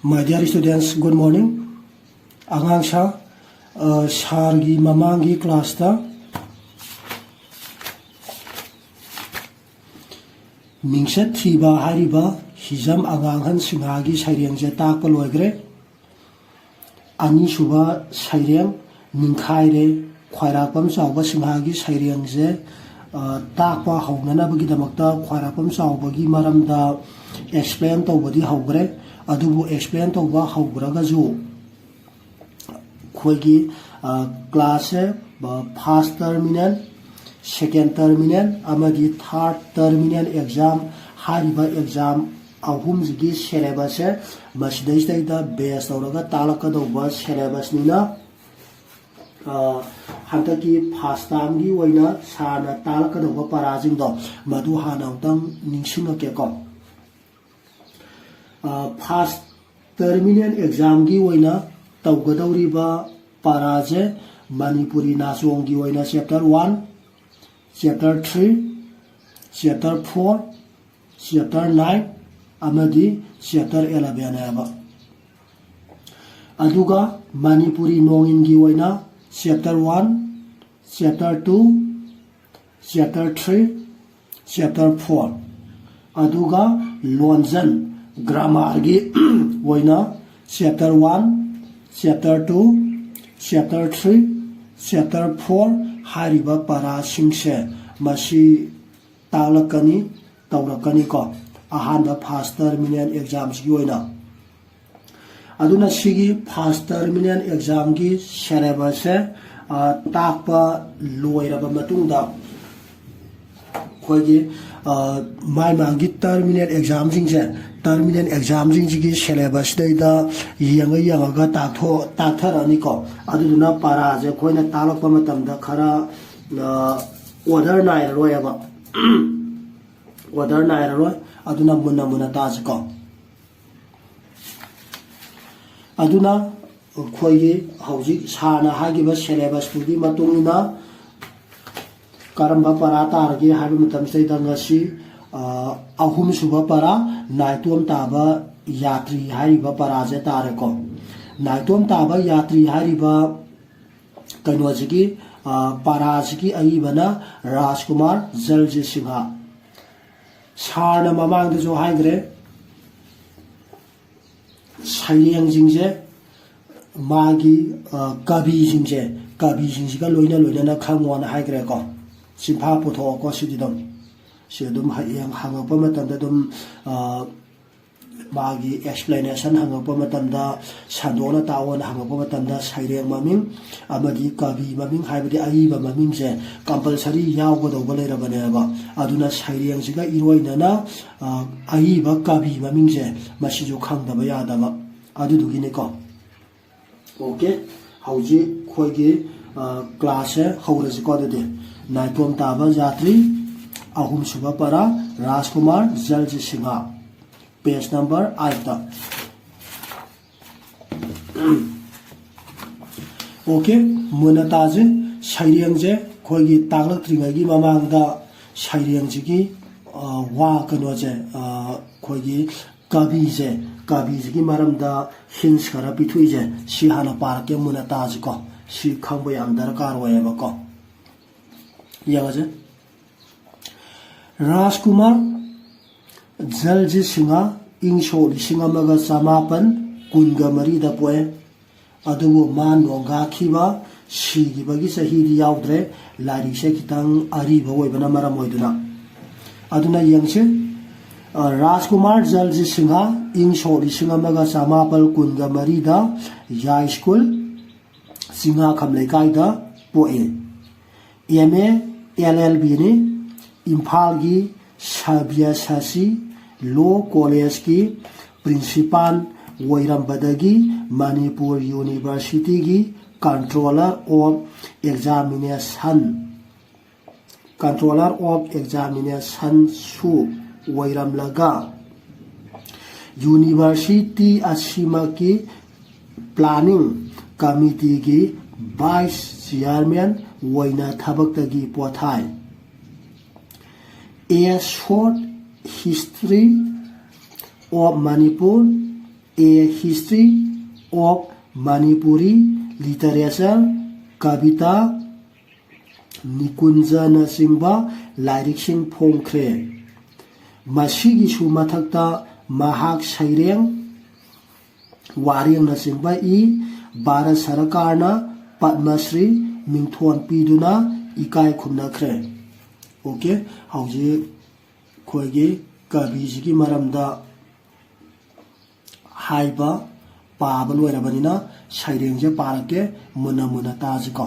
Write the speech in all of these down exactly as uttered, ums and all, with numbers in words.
My dear students, good morning. ꯑꯉꯥꯡ ꯁꯥ, ꯑ, ꯁꯥꯔꯒꯤ ꯃꯃꯥꯡꯒꯤ ꯀ꯭ꯂꯥꯁꯇ ꯃꯤꯡꯆꯠ ꯊꯤꯕ ꯍꯥꯏꯔꯤꯕ ꯍꯤꯖꯝ ꯑꯉꯥꯡꯍꯟ ꯁꯤꯡꯍꯒꯤ ꯁꯩꯔꯦꯡꯁꯦ ꯇꯥꯛꯄ ꯂꯣꯏꯈ꯭ꯔꯦ꯫ ꯑꯅꯤꯁꯨꯕ ꯁꯩꯔꯦꯡ ꯅꯤꯡꯈꯥꯏꯔꯦ꯫ ꯈ꯭ꯋꯥꯏꯔꯥꯛꯄꯝ ꯆꯥꯎꯕ ꯁꯤꯡꯍꯒꯤ ꯁꯩꯔꯦꯡꯁꯦ, ꯑ, ꯇꯥꯛꯄ ꯍꯧꯅꯅꯕꯒꯤꯗꯃꯛꯇ ꯈ꯭ꯋꯥꯏꯔꯥꯛꯄꯝ ꯆꯥꯎꯕꯒꯤ ꯃꯔꯝꯗ explain ꯇꯧꯕꯗꯤ ꯍꯧꯈ꯭ꯔꯦ꯫ ꯑꯗꯨꯕꯨ explain ꯇꯧꯕ ꯍꯧꯈ꯭ꯔꯒꯁꯨ ꯑꯩꯈꯣꯏꯒꯤ, ꯑ, ꯀ꯭ꯂꯥꯁꯁꯦ, ꯑ, first terminal, second terminal ꯑꯃꯗꯤ third terminal exam ꯍꯥꯏꯔꯤꯕ exam ꯑꯍꯨꯝꯁꯤꯒꯤ syllabusꯁꯦ ꯃꯁꯤꯗꯩꯁꯤꯗꯩꯗ base ꯇꯧꯔꯒ ꯇꯥꯛꯂꯛꯀꯗꯧꯕ syllabusꯅꯤꯅ, ꯑ, ꯍꯟꯗꯛꯀꯤ first termꯒꯤ ꯑꯣꯏꯅ ꯁꯥꯔꯅ ꯇꯥꯛꯂꯛꯀꯗꯧꯕ ꯄꯔꯥꯁꯤꯡꯗꯣ ꯃꯗꯨ ꯍꯥꯟꯅ ꯑꯃꯨꯛꯇꯪ ꯅꯤꯡꯁꯤꯡꯉꯛꯀꯦꯀꯣ꯫ ꯑ, first terminal examꯒꯤ ꯑꯣꯏꯅ ꯇꯧꯒꯗꯧꯔꯤꯕ ꯄꯔꯥꯁꯦ ꯃꯅꯤꯄꯨꯔꯤ ꯅꯥꯆꯣꯡꯒꯤ ꯑꯣꯏꯅ chapter one, chapter three, chapter four, chapter nine ꯑꯃꯗꯤ chapter eleven ꯍꯥꯏꯕ꯫ ꯑꯗꯨꯒ ꯃꯅꯤꯄꯨꯔꯤ ꯅꯣꯡꯏꯟꯒꯤ ꯑꯣꯏꯅ chapter one, chapter two, chapter three, chapter four꯫ ꯑꯗꯨꯒ ꯂꯣꯟꯖꯟ, grammarꯒꯤ ꯑꯣꯏꯅ chapter one, chapter two, chapter three, chapter four ꯍꯥꯏꯔꯤꯕ ꯄꯔꯥꯁꯤꯡꯁꯦ ꯃꯁꯤ ꯇꯥꯛꯂꯛꯀꯅꯤ, ꯇꯧꯔꯛꯀꯅꯤꯀꯣ, ꯑꯍꯥꯟꯕ first terminal examꯁꯤꯒꯤ ꯑꯣꯏꯅ꯫ ꯑꯗꯨꯅ ꯁꯤꯒꯤ first terminal examꯒꯤ syllabusꯁꯦ, ꯑ, ꯇꯥꯛꯄ ꯂꯣꯏꯔꯕ ꯃꯇꯨꯡꯗ ꯑꯩꯈꯣꯏꯒꯤ, ꯑ, ꯃꯥꯏ ꯃꯥꯡꯒꯤ terminal examꯁꯤꯡꯁꯦ, terminal examꯁꯤꯡꯁꯤꯒꯤ syllabusꯁꯤꯗꯩꯗ ꯌꯦꯡꯉ ꯌꯦꯡꯉꯒ ꯇꯥꯛꯊꯣꯛ-, ꯇꯥꯛꯊꯔꯛꯑꯅꯤꯀꯣ꯫ ꯑꯗꯨꯗꯨꯅ ꯄꯔꯥꯁꯦ ꯑꯩꯈꯣꯏꯅ ꯇꯥꯛꯂꯛꯄ ꯃꯇꯝꯗ ꯈꯔ, ꯑ, order ꯅꯥꯏꯔꯔꯣꯏꯕ꯫ Order ꯅꯥꯏꯔꯔꯣꯏ꯫ ꯑꯗꯨꯅ ꯃꯨꯟꯅ ꯃꯨꯟꯅ ꯇꯥꯁꯤꯀꯣ꯫ ꯑꯗꯨꯅ ꯑꯩꯈꯣꯏꯒꯤ ꯍꯧꯖꯤꯛ ꯁꯥꯔꯅ ꯍꯥꯏꯈꯤꯕ syllabusꯇꯨꯒꯤ ꯃꯇꯨꯡ ꯏꯟꯅ ꯀꯔꯝꯕ ꯄꯔꯥ ꯇꯥꯔꯒꯦ ꯍꯥꯏꯕ ꯃꯇꯝꯁꯤꯗꯩꯗ ꯉꯁꯤ, ꯑ, ꯑꯍꯨꯝꯁꯨꯕ ꯄꯔꯥ, ꯅꯥꯏꯇꯣꯝ ꯇꯥꯕ ꯌꯥꯇ꯭ꯔꯤ ꯍꯥꯏꯔꯤꯕ ꯄꯔꯥꯁꯦ ꯇꯥꯔꯦꯀꯣ꯫ ꯅꯥꯏꯇꯣꯝ ꯇꯥꯕ ꯌꯥꯇ꯭ꯔꯤ ꯍꯥꯏꯔꯤꯕ ꯀꯩꯅꯣꯁꯤꯒꯤ, ꯑ, ꯄꯔꯥꯁꯤꯒꯤ ꯑꯏꯕꯅ ꯔꯥꯖꯀꯨꯃꯥꯔ ꯖꯜꯖꯤꯠ ꯁꯤꯡꯍ꯫ ꯁꯥꯔꯅ ꯃꯃꯥꯡꯗꯁꯨ ꯍꯥꯏꯈ꯭ꯔꯦ, ꯁꯩꯔꯦꯡꯁꯤꯡꯁꯦ ꯃꯥꯒꯤ, ꯑ, ꯀꯕꯤꯁꯤꯡꯁꯦ, ꯀꯕꯤꯁꯤꯡꯁꯤꯒ ꯂꯣꯏꯅ ꯂꯣꯏꯅꯅ ꯈꯪꯉꯣꯅ ꯍꯥꯏꯈ꯭ꯔꯦꯀꯣ꯫ ꯆꯤꯟꯐꯥ ꯄꯨꯊꯣꯛꯑꯣꯀꯣ ꯁꯤꯗꯤ ꯑꯗꯨꯝ꯫ ꯁꯤ ꯑꯗꯨꯝ ꯍꯌꯦꯡ ꯍꯪꯉꯛꯄ ꯃꯇꯝꯗ ꯑꯗꯨꯝ, ꯑ, ꯃꯥꯒꯤ explanation ꯍꯪꯉꯛꯄ ꯃꯇꯝꯗ, ꯁꯟꯗꯣꯛꯅ ꯇꯥꯛꯑꯣꯅ ꯍꯪꯉꯛꯄ ꯃꯇꯝꯗ ꯁꯩꯔꯦꯡ ꯃꯃꯤꯡ ꯑꯃꯗꯤ ꯀꯕꯤ ꯃꯃꯤꯡ, ꯍꯥꯏꯕꯗꯤ ꯑꯏꯕ ꯃꯃꯤꯡꯁꯦ compulsory ꯌꯥꯎꯒꯗꯧꯕ ꯂꯩꯔꯕꯅꯦꯕ꯫ ꯑꯗꯨꯅ ꯁꯩꯔꯦꯡꯁꯤꯒ ꯏꯔꯣꯏꯅꯅ, ꯑ, ꯑꯏꯕ ꯀꯕꯤ ꯃꯃꯤꯡꯁꯦ ꯃꯁꯤꯁꯨ ꯈꯪꯗꯕ ꯌꯥꯗꯕ꯫ ꯑꯗꯨꯗꯨꯒꯤꯅꯤꯀꯣ꯫ OK, ꯍꯧꯖꯤꯛ ꯑꯩꯈꯣꯏꯒꯤ, ꯑ, class ꯁꯦ ꯍꯧꯔꯁꯤꯀꯣ꯫ ꯑꯗꯨꯗꯤ ꯅꯥꯏꯇꯣꯝ ꯇꯥꯕ ꯌꯥꯇ꯭ꯔꯤ, ꯑꯍꯨꯝꯁꯨꯕ ꯄꯔꯥ, ꯔꯥꯖꯀꯨꯃꯥꯔ ꯖꯜꯖꯤꯠ ꯁꯤꯡꯍ, page number eight ꯇ꯫ OK, ꯃꯨꯟꯅ ꯇꯥꯁꯤ꯫ ꯁꯩꯔꯦꯡꯁꯦ ꯑꯩꯈꯣꯏꯒꯤ ꯇꯥꯛꯂꯛꯇ꯭ꯔꯤꯉꯩꯒꯤ ꯃꯃꯥꯡꯗ ꯁꯩꯔꯦꯡꯁꯤꯒꯤ, ꯑ, ꯋꯥ ꯀꯩꯅꯣꯁꯦ, ꯑ, ꯑꯩꯈꯣꯏꯒꯤ ꯀꯕꯤꯁꯦ, ꯀꯕꯤꯁꯤꯒꯤ ꯃꯔꯝꯗ hints ꯈꯔ ꯄꯤꯊꯣꯛꯏꯁꯦ, ꯁꯤ ꯍꯥꯟꯅ ꯄꯥꯔꯛꯀꯦ, ꯃꯨꯟꯅ ꯇꯥꯁꯤꯀꯣ꯫ ꯁꯤ ꯈꯪꯕ ꯌꯥꯝ ꯗꯔꯀꯥꯔ ꯑꯣꯏꯌꯦꯕꯀꯣ꯫ ꯌꯦꯡꯉꯁꯦ꯫ ꯔꯥꯖꯀꯨꯃꯥꯔ ꯖꯜꯖꯤꯠ ꯁꯤꯡꯍ ꯏꯪ ꯁꯣꯛ ꯂꯤꯁꯤꯡ ꯑꯃꯒ ꯆꯃꯥꯄꯟ ꯀꯨꯟꯒ ꯃꯔꯤꯗ ꯄꯣꯛꯑꯦ꯫ ꯑꯗꯨꯕꯨ ꯃꯥ ꯅꯣꯡꯒꯥꯈꯤꯕ, ꯁꯤꯈꯤꯕꯒꯤ ꯆꯍꯤꯗꯤ ꯌꯥꯎꯗ꯭ꯔꯦ꯫ ꯂꯥꯏꯔꯤꯛꯁꯦ ꯈꯤꯇꯪ ꯑꯔꯤꯕ ꯑꯣꯏꯕꯅ ꯃꯔꯝ ꯑꯣꯏꯗꯨꯅ꯫ ꯑꯗꯨꯅ ꯌꯦꯡꯁꯤ, ꯑ, ꯔꯥꯖꯀꯨꯃꯥꯔ ꯖꯜꯖꯤꯠ ꯁꯤꯡꯍ ꯏꯪ ꯁꯣꯛ ꯂꯤꯁꯤꯡ ꯑꯃꯒ ꯆꯃꯥꯄꯜ ꯀꯨꯟꯒ ꯃꯔꯤꯗ ꯌꯥꯏꯁ꯭ꯀꯨꯜ, ꯆꯤꯡꯉꯥꯈꯝ ꯂꯩꯀꯥꯏꯗ ꯄꯣꯛꯏ꯫ M A L L B ꯅꯤ꯫ ꯏꯝꯐꯥꯜꯒꯤ ꯁꯕ꯭ꯌꯁꯥꯆꯤ Law College ꯀꯤ principal ꯑꯣꯏꯔꯝꯕꯗꯒꯤ ꯃꯅꯤꯄꯨꯔ University ꯒꯤ Controller of Examination, Controller of Examination ꯁꯨ ꯑꯣꯏꯔꯝꯂꯒ, University ꯑꯁꯤꯃꯛꯀꯤ Planning Committee ꯒꯤ Vice Chairman ꯑꯣꯏꯅ ꯊꯕꯛꯇꯒꯤ ꯄꯣꯊꯥꯏ꯫ A short history of Manipur, A History of Manipuri Literature, ꯀꯕꯤꯇꯥ, ꯅꯤꯀꯨꯟꯖꯅꯆꯤꯡꯕ ꯂꯥꯏꯔꯤꯛꯁꯤꯡ ꯐꯣꯡꯈ꯭ꯔꯦ꯫ ꯃꯁꯤꯒꯤꯁꯨ ꯃꯊꯛꯇ ꯃꯍꯥꯛ ꯁꯩꯔꯦꯡ, ꯋꯥꯔꯦꯡꯅꯆꯤꯡꯕ ꯏ, ꯚꯥꯔꯠ ꯁꯔꯀꯥꯔꯅ ꯄꯗꯃ ꯁ꯭ꯔꯤ ꯃꯤꯡꯊꯣꯟ ꯄꯤꯗꯨꯅ ꯏꯀꯥꯏ ꯈꯨꯝꯅꯈ꯭ꯔꯦ꯫ ꯑꯣꯀꯦ, ꯍꯧꯖꯤꯛ ꯑꯩꯈꯣꯏꯒꯤ ꯀꯕꯤꯁꯤꯒꯤ ꯃꯔꯝꯗ ꯍꯥꯏꯕ ꯄꯥꯕ ꯂꯣꯏꯔꯕꯅꯤꯅ ꯁꯩꯔꯦꯡꯁꯦ ꯄꯥꯔꯛꯀꯦ, ꯃꯨꯟꯅ ꯃꯨꯟꯅ ꯇꯥꯁꯤꯀꯣ꯫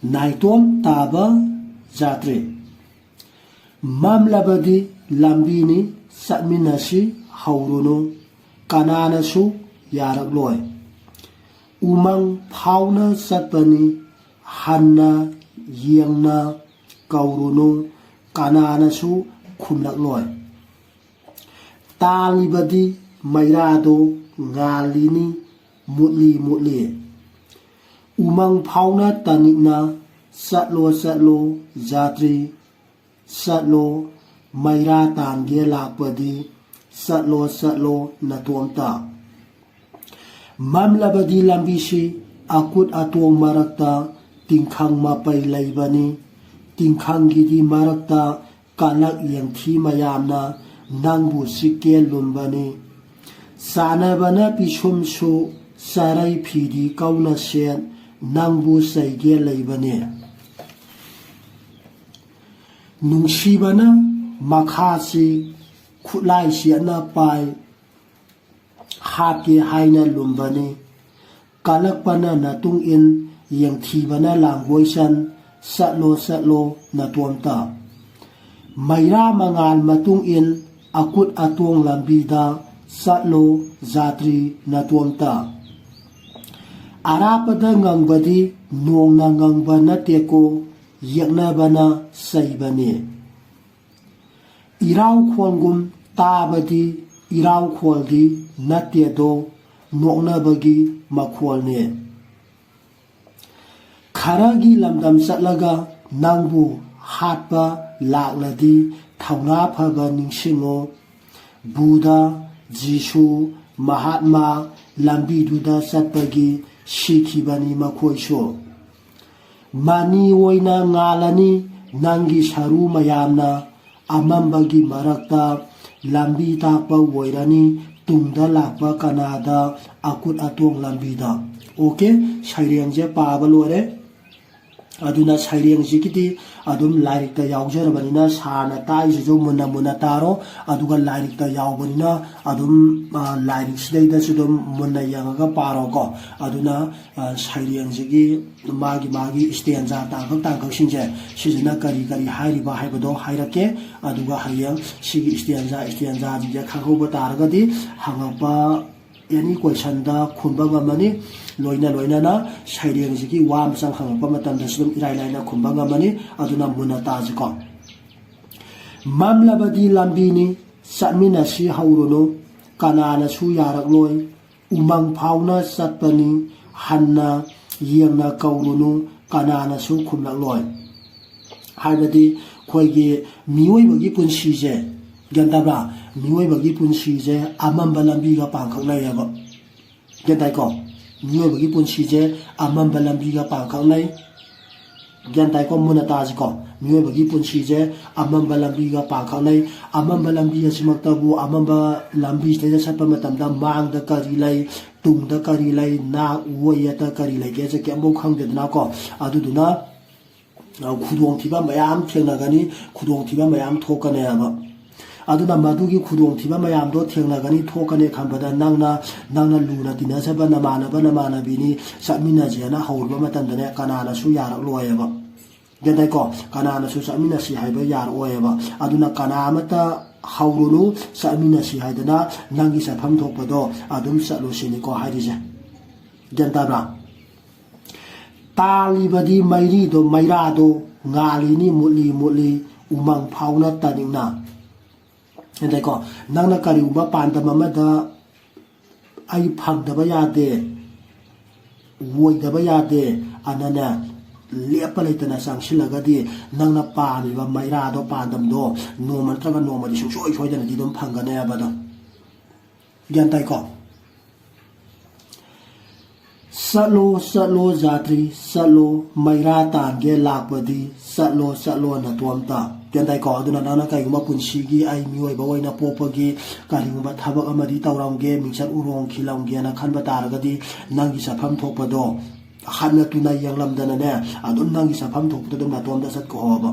ꯅꯥꯏꯇꯣꯝ ꯇꯥꯕ ꯖꯥꯇ꯭ꯔꯤ꯫ ꯃꯝꯂꯕꯗꯤ ꯂꯝꯕꯤꯅꯤ, ꯆꯠꯃꯤꯟꯅꯁꯤ ꯍꯧꯔꯨꯅꯨ, ꯀꯅꯥꯅꯁꯨ ꯌꯥꯔꯛꯂꯣꯏ꯫ ꯎꯃꯪ ꯐꯥꯎꯅ ꯆꯠꯄꯅꯤ, ꯍꯟꯅ ꯌꯦꯡꯅ ꯀꯧꯔꯨꯅꯨ, ꯀꯅꯥꯅꯁꯨ ꯈꯨꯝꯂꯛꯂꯣꯏ꯫ ꯇꯥꯜꯂꯤꯕꯗꯤ ꯃꯩꯔꯥꯗꯣ ꯉꯥꯜꯂꯤꯅꯤ, ꯃꯨꯠꯂꯤ ꯃꯨꯠꯂꯤ꯫ ꯎꯃꯪ ꯐꯥꯎꯅ ꯇꯅꯤꯛꯅ ꯆꯠꯂꯣ ꯆꯠꯂꯣ ꯖꯥꯇ꯭ꯔꯤ, ꯆꯠꯂꯣ, ꯃꯩꯔꯥ ꯇꯥꯟꯒꯦ ꯂꯥꯛꯄꯗꯤ ꯆꯠꯂꯣ ꯆꯠꯂꯣ ꯅꯇꯣꯝꯇ꯫ ꯃꯝꯂꯕꯗꯤ ꯂꯝꯕꯤꯁꯤ ꯑꯀꯨꯠ ꯑꯇꯣꯡ ꯃꯔꯛꯇ ꯇꯤꯡꯈꯪ ꯃꯄꯩ ꯂꯩꯕꯅꯤ꯫ ꯇꯤꯡꯈꯪꯒꯤꯗꯤ ꯃꯔꯛꯇ ꯀꯂꯛ ꯌꯦꯡꯊꯤ ꯃꯌꯥꯝꯅ ꯅꯪꯕꯨ ꯆꯤꯛꯀꯦ ꯂꯨꯝꯕꯅꯤ꯫ ꯆꯥꯟꯅꯕꯅ ꯄꯤꯁꯨꯝꯁꯨ ꯆꯔꯩ ꯐꯤꯗꯤ ꯀꯧꯅ ꯁꯦꯠ ꯅꯪꯕꯨ ꯆꯩꯒꯦ ꯂꯩꯕꯅꯤ꯫ ꯅꯨꯡꯁꯤꯕꯅ ꯃꯈꯥꯁꯤ ꯈꯨꯠꯂꯥꯏ ꯁꯦꯠꯅ ꯄꯥꯏ ꯍꯥꯠꯀꯦ ꯍꯥꯏꯅ ꯂꯨꯝꯕꯅꯤ꯫ ꯀꯜꯂꯛꯄꯅ ꯅꯇꯨꯡ ꯏꯟ, ꯌꯦꯡꯊꯤꯕꯅ ꯂꯥꯡꯒꯣꯏ ꯆꯟ, ꯆꯠꯂꯣ ꯆꯠꯂꯣ ꯅꯇꯣꯝꯇ꯫ ꯃꯩꯔꯥ ꯃꯉꯥꯜ ꯃꯇꯨꯡ ꯏꯟ, ꯑꯀꯨꯠ ꯑꯇꯣꯡ ꯂꯝꯕꯤꯗ ꯆꯠꯂꯣ ꯖꯥꯇ꯭ꯔꯤ ꯅꯇꯣꯝꯇ꯫ ꯑꯔꯥꯞꯄꯗ ꯉꯪꯕꯗꯤ ꯅꯣꯡꯅ ꯉꯪꯕ ꯅꯠꯇꯦꯀꯣ, ꯌꯦꯛꯅꯕꯅ ꯆꯩꯕꯅꯤ꯫ ꯏꯔꯥꯎꯈꯣꯟꯒꯨꯝ ꯇꯥꯕꯗꯤ ꯏꯔꯥꯎꯈꯣꯜꯗꯤ ꯅꯠꯇꯦꯗꯣ, ꯅꯣꯛꯅꯕꯒꯤ ꯃꯈꯣꯜꯅꯦ꯫ ꯈꯔꯒꯤ ꯂꯝꯗꯝ ꯆꯠꯂꯒ ꯅꯪꯕꯨ ꯍꯥꯠꯄ ꯂꯥꯛꯂꯗꯤ ꯊꯧꯅꯥ ꯐꯕ ꯅꯤꯡꯁꯤꯡꯉꯣ꯫ ꯕꯨꯙ, ꯖꯤꯁꯨ, ꯃꯍꯥꯠꯃꯥ ꯂꯝꯕꯤꯗꯨꯗ ꯆꯠꯄꯒꯤ ꯁꯤꯈꯤꯕꯅꯤ ꯃꯈꯣꯏꯁꯨ꯫ ꯃꯅꯤ ꯑꯣꯏꯅ ꯉꯥꯜꯂꯅꯤ ꯅꯪꯒꯤ ꯁꯔꯨ ꯃꯌꯥꯝꯅ, ꯑꯃꯝꯕꯒꯤ ꯃꯔꯛꯇ ꯂꯝꯕꯤ ꯇꯥꯛꯄ ꯑꯣꯏꯔꯅꯤ ꯇꯨꯡꯗ ꯂꯥꯛꯄ ꯀꯅꯥꯗ ꯑꯀꯨꯠ ꯑꯇꯣꯡ ꯂꯝꯕꯤꯗ꯫ ꯑꯣꯀꯦ, ꯁꯩꯔꯦꯡꯁꯦ ꯄꯥꯕ ꯂꯣꯏꯔꯦ꯫ ꯑꯗꯨꯅ ꯁꯩꯔꯦꯡꯁꯤꯒꯤꯗꯤ ꯑꯗꯨꯝ ꯂꯥꯏꯔꯤꯛꯇ ꯌꯥꯎꯖꯔꯕꯅꯤꯅ ꯁꯥꯔꯅ ꯇꯥꯛꯏꯁꯤꯁꯨ ꯃꯨꯟꯅ ꯃꯨꯟꯅ ꯇꯥꯔꯣ, ꯑꯗꯨꯒ ꯂꯥꯏꯔꯤꯛꯇ ꯌꯥꯎꯕꯅꯤꯅ ꯑꯗꯨꯝ, ꯑ, ꯂꯥꯏꯔꯤꯛꯁꯤꯗꯩꯗꯁꯨ ꯑꯗꯨꯝ ꯃꯨꯟꯅ ꯌꯦꯡꯉꯒ ꯄꯥꯔꯣꯀꯣ꯫ ꯑꯗꯨꯅ, ꯑ, ꯁꯩꯔꯦꯡꯁꯤꯒꯤ ꯃꯥꯒꯤ ꯃꯥꯒꯤ ꯏꯁꯇꯦꯟꯖꯥ ꯇꯥꯡꯀꯛ ꯇꯥꯡꯀꯛꯁꯤꯡꯁꯦ ꯁꯤꯁꯤꯅ ꯀꯔꯤ ꯀꯔꯤ ꯍꯥꯏꯔꯤꯕ ꯍꯥꯏꯕꯗꯣ ꯍꯥꯏꯔꯛꯀꯦ꯫ ꯑꯗꯨꯒ ꯍꯌꯦꯡ ꯁꯤꯒꯤ ꯏꯁꯇꯦꯟꯖꯥ ꯏꯁꯇꯦꯟꯖꯥꯁꯤꯡꯁꯦ ꯈꯪꯍꯧꯕ ꯇꯥꯔꯒꯗꯤ ꯍꯪꯉꯛꯄ ꯑꯦꯅꯤ ꯀꯣꯏꯁꯟꯗ ꯈꯨꯝꯕ ꯉꯝꯃꯅꯤ꯫ ꯂꯣꯏꯅ ꯂꯣꯏꯅꯅ ꯁꯩꯔꯦꯡꯁꯤꯒꯤ ꯋꯥ ꯃꯆꯪ ꯍꯪꯉꯛꯄ ꯃꯇꯝꯗꯁꯨ ꯑꯗꯨꯝ ꯏꯔꯥꯏ ꯂꯥꯏꯅ ꯈꯨꯝꯕ ꯉꯝꯃꯅꯤ꯫ ꯑꯗꯨꯅ ꯃꯨꯟꯅ ꯇꯥꯁꯤꯀꯣ꯫ ꯃꯝꯂꯕꯗꯤ ꯂꯝꯕꯤꯅꯤ ꯆꯠꯃꯤꯟꯅꯁꯤ ꯍꯧꯔꯨꯅꯨ, ꯀꯅꯥꯅꯁꯨ ꯌꯥꯔꯛꯂꯣꯏ꯫ ꯎꯃꯪ ꯐꯥꯎꯅ ꯆꯠꯄꯅꯤ ꯍꯟꯅ ꯌꯦꯡꯅ ꯀꯧꯔꯨꯅꯨ, ꯀꯅꯥꯅꯁꯨ ꯈꯨꯝꯂꯛꯂꯣꯏ꯫ ꯍꯥꯏꯕꯗꯤ ꯑꯩꯈꯣꯏꯒꯤ ꯃꯤꯑꯣꯏꯕꯒꯤ ꯄꯨꯟꯁꯤꯁꯦ, ꯒ꯭ꯌꯥꯟ ꯇꯥꯕ꯭ꯔꯥ? ꯃꯤꯑꯣꯏꯕꯒꯤ ꯄꯨꯟꯁꯤꯁꯦ ꯑꯃꯝꯕ ꯂꯝꯕꯤꯒ ꯄꯥꯡꯈꯛꯅꯩꯌꯦꯕ꯫ ꯒ꯭ꯌꯥꯟ ꯇꯥꯏꯀꯣ? ꯃꯤꯑꯣꯏꯕꯒꯤ ꯄꯨꯟꯁꯤꯁꯦ ꯑꯃꯝꯕ ꯂꯝꯕꯤꯒ ꯄꯥꯡꯈꯛꯅꯩ꯫ ꯒ꯭ꯌꯥꯟ ꯇꯥꯏꯀꯣ? ꯃꯨꯟꯅ ꯇꯥꯁꯤꯀꯣ꯫ ꯃꯤꯑꯣꯏꯕꯒꯤ ꯄꯨꯟꯁꯤꯁꯦ ꯑꯃꯝꯕ ꯂꯝꯕꯤꯒ ꯄꯥꯡꯈꯛꯅꯩ꯫ ꯑꯃꯝꯕ ꯂꯝꯕꯤ ꯑꯁꯤꯃꯛꯇꯕꯨ ꯑꯃꯝꯕ ꯂꯝꯕꯤꯁꯤꯗꯩꯗ ꯆꯠꯄ ꯃꯇꯝꯗ ꯃꯥꯡꯗ ꯀꯔꯤ ꯂꯩ, ꯇꯨꯡꯗ ꯀꯔꯤ ꯂꯩ, ꯅꯥꯛ ꯑꯣꯏ ꯌꯦꯠꯇ ꯀꯔꯤ ꯂꯩꯒꯦꯁꯦ ꯀꯩꯝꯐꯥꯎ ꯈꯪꯗꯦꯗꯅꯀꯣ꯫ ꯑꯗꯨꯗꯨꯅ, ꯑ, ꯈꯨꯗꯣꯡꯊꯤꯕ ꯃꯌꯥꯝ ꯊꯦꯡꯅꯒꯅꯤ, ꯈꯨꯗꯣꯡꯊꯤꯕ ꯃꯌꯥꯝ ꯊꯣꯛꯀꯅꯦꯕ꯫ ꯑꯗꯨꯅ ꯃꯗꯨꯒꯤ ꯈꯨꯗꯣꯡꯊꯤꯕ ꯃꯌꯥꯝꯗꯣ ꯊꯦꯡꯅꯒꯅꯤ, ꯊꯣꯛꯀꯅꯤ ꯈꯟꯕꯗ ꯅꯪꯅ, ꯅꯪꯅ ꯂꯨꯅ ꯇꯤꯟꯅꯖꯕ ꯅꯃꯥꯟꯅꯕ ꯅꯃꯥꯟꯅꯕꯤꯅꯤ ꯆꯠꯃꯤꯟꯅꯁꯦꯅ ꯍꯧꯔꯨꯕ ꯃꯇꯝꯗꯅꯦ ꯀꯅꯥꯅꯁꯨ ꯌꯥꯔꯛꯂꯣꯏꯕ꯫ ꯒ꯭ꯌꯥꯟ ꯇꯥꯏꯀꯣ? ꯀꯅꯥꯅꯁꯨ ꯆꯠꯃꯤꯟꯅꯁꯤ ꯍꯥꯏꯕ ꯌꯥꯔꯛꯑꯣꯏꯕ꯫ ꯑꯗꯨꯅ ꯀꯅꯥ ꯑꯃꯠꯇ ꯍꯧꯔꯨꯅꯨ, ꯆꯠꯃꯤꯟꯅꯁꯤ ꯍꯥꯏꯗꯅ ꯅꯪꯒꯤ ꯆꯠꯐꯝ ꯊꯣꯛꯄꯗꯣ ꯑꯗꯨꯝ ꯆꯠꯂꯨ ꯁꯤꯅꯤꯀꯣ ꯍꯥꯏꯔꯤꯁꯦ꯫ ꯒ꯭ꯌꯥꯟ ꯇꯥꯕ꯭ꯔꯥ? ꯇꯥꯜꯂꯤꯕꯗꯤ ꯃꯩꯔꯤꯗꯣ, ꯃꯩꯔꯥꯗꯣ ꯉꯥꯜꯂꯤꯅꯤ ꯃꯨꯠꯂꯤ ꯃꯨꯠꯂꯤ ꯎꯃꯪ ꯐꯥꯎꯅ ꯇꯥꯅꯤꯡꯅ꯫ ꯒ꯭ꯌꯥꯟ ꯇꯥꯏꯀꯣ? ꯅꯪꯅ ꯀꯔꯤꯒꯨꯝꯕ ꯄꯥꯟꯗꯝ ꯑꯃꯗ ꯑꯩ ꯐꯪꯗꯕ ꯌꯥꯗꯦ, ꯑꯣꯏꯗꯕ ꯌꯥꯗꯦ, ꯑꯅꯅꯦ ꯂꯦꯞꯄ ꯂꯩꯇꯅ ꯆꯪꯁꯤꯜꯂꯒꯗꯤ ꯅꯪꯅ ꯄꯥꯝꯃꯤꯕ ꯃꯩꯔꯥꯗꯣ, ꯄꯥꯟꯗꯝꯗꯣ ꯅꯣꯡꯃ ꯅꯠꯇ꯭ꯔꯒ ꯅꯣꯡꯃꯗꯤ ꯁꯨꯡꯁꯣꯏ ꯁꯣꯏꯗꯅꯗꯤ ꯑꯗꯨꯝ ꯐꯪꯒꯅꯦꯕ ꯑꯗꯣ꯫ ꯒ꯭ꯌꯥꯟ ꯇꯥꯏꯀꯣ? ꯆꯠꯂꯣ, ꯆꯠꯂꯣ ꯖꯥꯇ꯭ꯔꯤ, ꯆꯠꯂꯣ, ꯃꯩꯔꯥ ꯇꯥꯟꯒꯦ ꯂꯥꯛꯄꯗꯤ ꯆꯠꯂꯣ, ꯆꯠꯂꯣ ꯅꯇꯣꯝꯇ꯫ ꯒ꯭ꯌꯥꯟ ꯇꯥꯏꯀꯣ? ꯑꯗꯨꯅ ꯅꯪꯅ ꯀꯩꯒꯨꯝꯕ ꯄꯨꯟꯁꯤꯒꯤ ꯑꯩ ꯃꯤꯑꯣꯏꯕ ꯑꯣꯏꯅ ꯄꯣꯛꯄꯒꯤ ꯀꯔꯤꯒꯨꯝꯕ ꯊꯕꯛ ꯑꯃꯗꯤ ꯇꯧꯔꯝꯒꯦ, ꯃꯤꯡꯆꯠ ꯎꯔꯣꯡ ꯈꯤꯜꯂꯝꯒꯦꯅ ꯈꯟꯕ ꯇꯥꯔꯒꯗꯤ ꯅꯪꯒꯤ ꯆꯠꯐꯝ ꯊꯣꯛꯄꯗꯣ ꯍꯟꯅ ꯇꯨꯅ ꯌꯦꯡꯂꯝꯗꯅꯅꯦ, ꯑꯗꯨꯝ ꯅꯪꯒꯤ ꯆꯠꯐꯝ ꯊꯣꯛꯄꯗ ꯑꯗꯨꯝ ꯅꯇꯣꯝꯇ ꯆꯠꯈꯣ ꯍꯥꯏꯕ꯫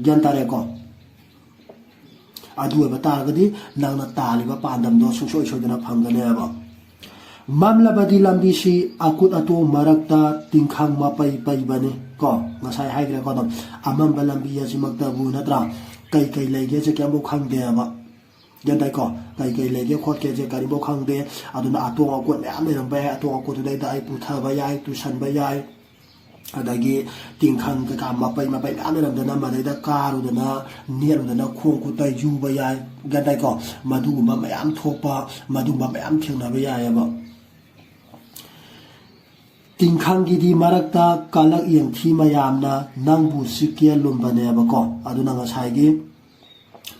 ꯒ꯭ꯌꯥꯟ ꯇꯥꯔꯦꯀꯣ? ꯑꯗꯨ ꯑꯣꯏꯕ ꯇꯥꯔꯒꯗꯤ ꯅꯪꯅ ꯇꯥꯜꯂꯤꯕ ꯄꯥꯟꯗꯝꯗꯣ ꯁꯨꯡꯁꯣꯏ ꯁꯣꯏꯗꯅ ꯐꯪꯒꯅꯦꯕ꯫ ꯃꯝꯂꯕꯗꯤ ꯂꯝꯕꯤꯁꯤ ꯑꯀꯨꯠ ꯑꯇꯣꯡ ꯃꯔꯛꯇ ꯇꯤꯡꯈꯪ ꯃꯄꯩ ꯄꯩꯕꯅꯤ ꯀꯣ꯫ ꯉꯁꯥꯏ ꯍꯥꯏꯈ꯭ꯔꯦꯀꯣ ꯑꯗꯨꯝ, ꯑꯃꯝꯕ ꯂꯝꯕꯤ ꯑꯁꯤꯃꯛꯇꯕꯨ ꯅꯠꯇ꯭ꯔꯥ, ꯀꯩ ꯀꯩ ꯂꯩꯒꯦꯁꯦ ꯀꯩꯝꯐꯥꯎ ꯈꯪꯗꯦꯕ꯫ ꯒ꯭ꯌꯥꯟ ꯇꯥꯏꯀꯣ? ꯀꯩ ꯀꯩ ꯂꯩꯒꯦ ꯈꯣꯠꯀꯦꯁꯦ ꯀꯔꯤꯝꯐꯥꯎ ꯈꯪꯗꯦ꯫ ꯑꯗꯨꯅ ꯑꯇꯣꯡ ꯑꯀꯣꯠ ꯃꯌꯥꯝ ꯂꯩꯔꯝꯕ ꯌꯥꯏ, ꯑꯇꯣꯡ ꯑꯀꯣꯠꯇꯨꯗꯩꯗ ꯑꯩ ꯄꯨꯊꯕ ꯌꯥꯏ, ꯇꯨꯁꯟꯕ ꯌꯥꯏ, ꯑꯗꯒꯤ ꯇꯤꯡꯈꯪ ꯀꯩꯀꯥ ꯃꯄꯩ ꯃꯄꯩ ꯃꯌꯥꯝ ꯂꯩꯔꯝꯗꯅ ꯃꯗꯩꯗ ꯀꯥꯔꯨꯗꯅ ꯅꯦꯠꯂꯨꯗꯅ ꯈꯣꯡ ꯈꯨꯠꯇ ꯌꯨꯕ ꯌꯥꯏ꯫ ꯒ꯭ꯌꯥꯟ ꯇꯥꯏꯀꯣ? ꯃꯗꯨꯒꯨꯝꯕ ꯃꯌꯥꯝ ꯊꯣꯛꯄ, ꯃꯗꯨꯒꯨꯝꯕ ꯃꯌꯥꯝ ꯊꯦꯡꯅꯕ ꯌꯥꯏꯑꯕ꯫ ꯇꯤꯡꯈꯪꯒꯤꯗꯤ ꯃꯔꯛꯇ ꯀꯂꯛ ꯌꯦꯡꯊꯤ ꯃꯌꯥꯝꯅ ꯅꯪꯕꯨ ꯆꯤꯛꯀꯦ ꯂꯨꯝꯕꯅꯦꯕꯀꯣ꯫ ꯑꯗꯨꯅ ꯉꯁꯥꯏꯒꯤ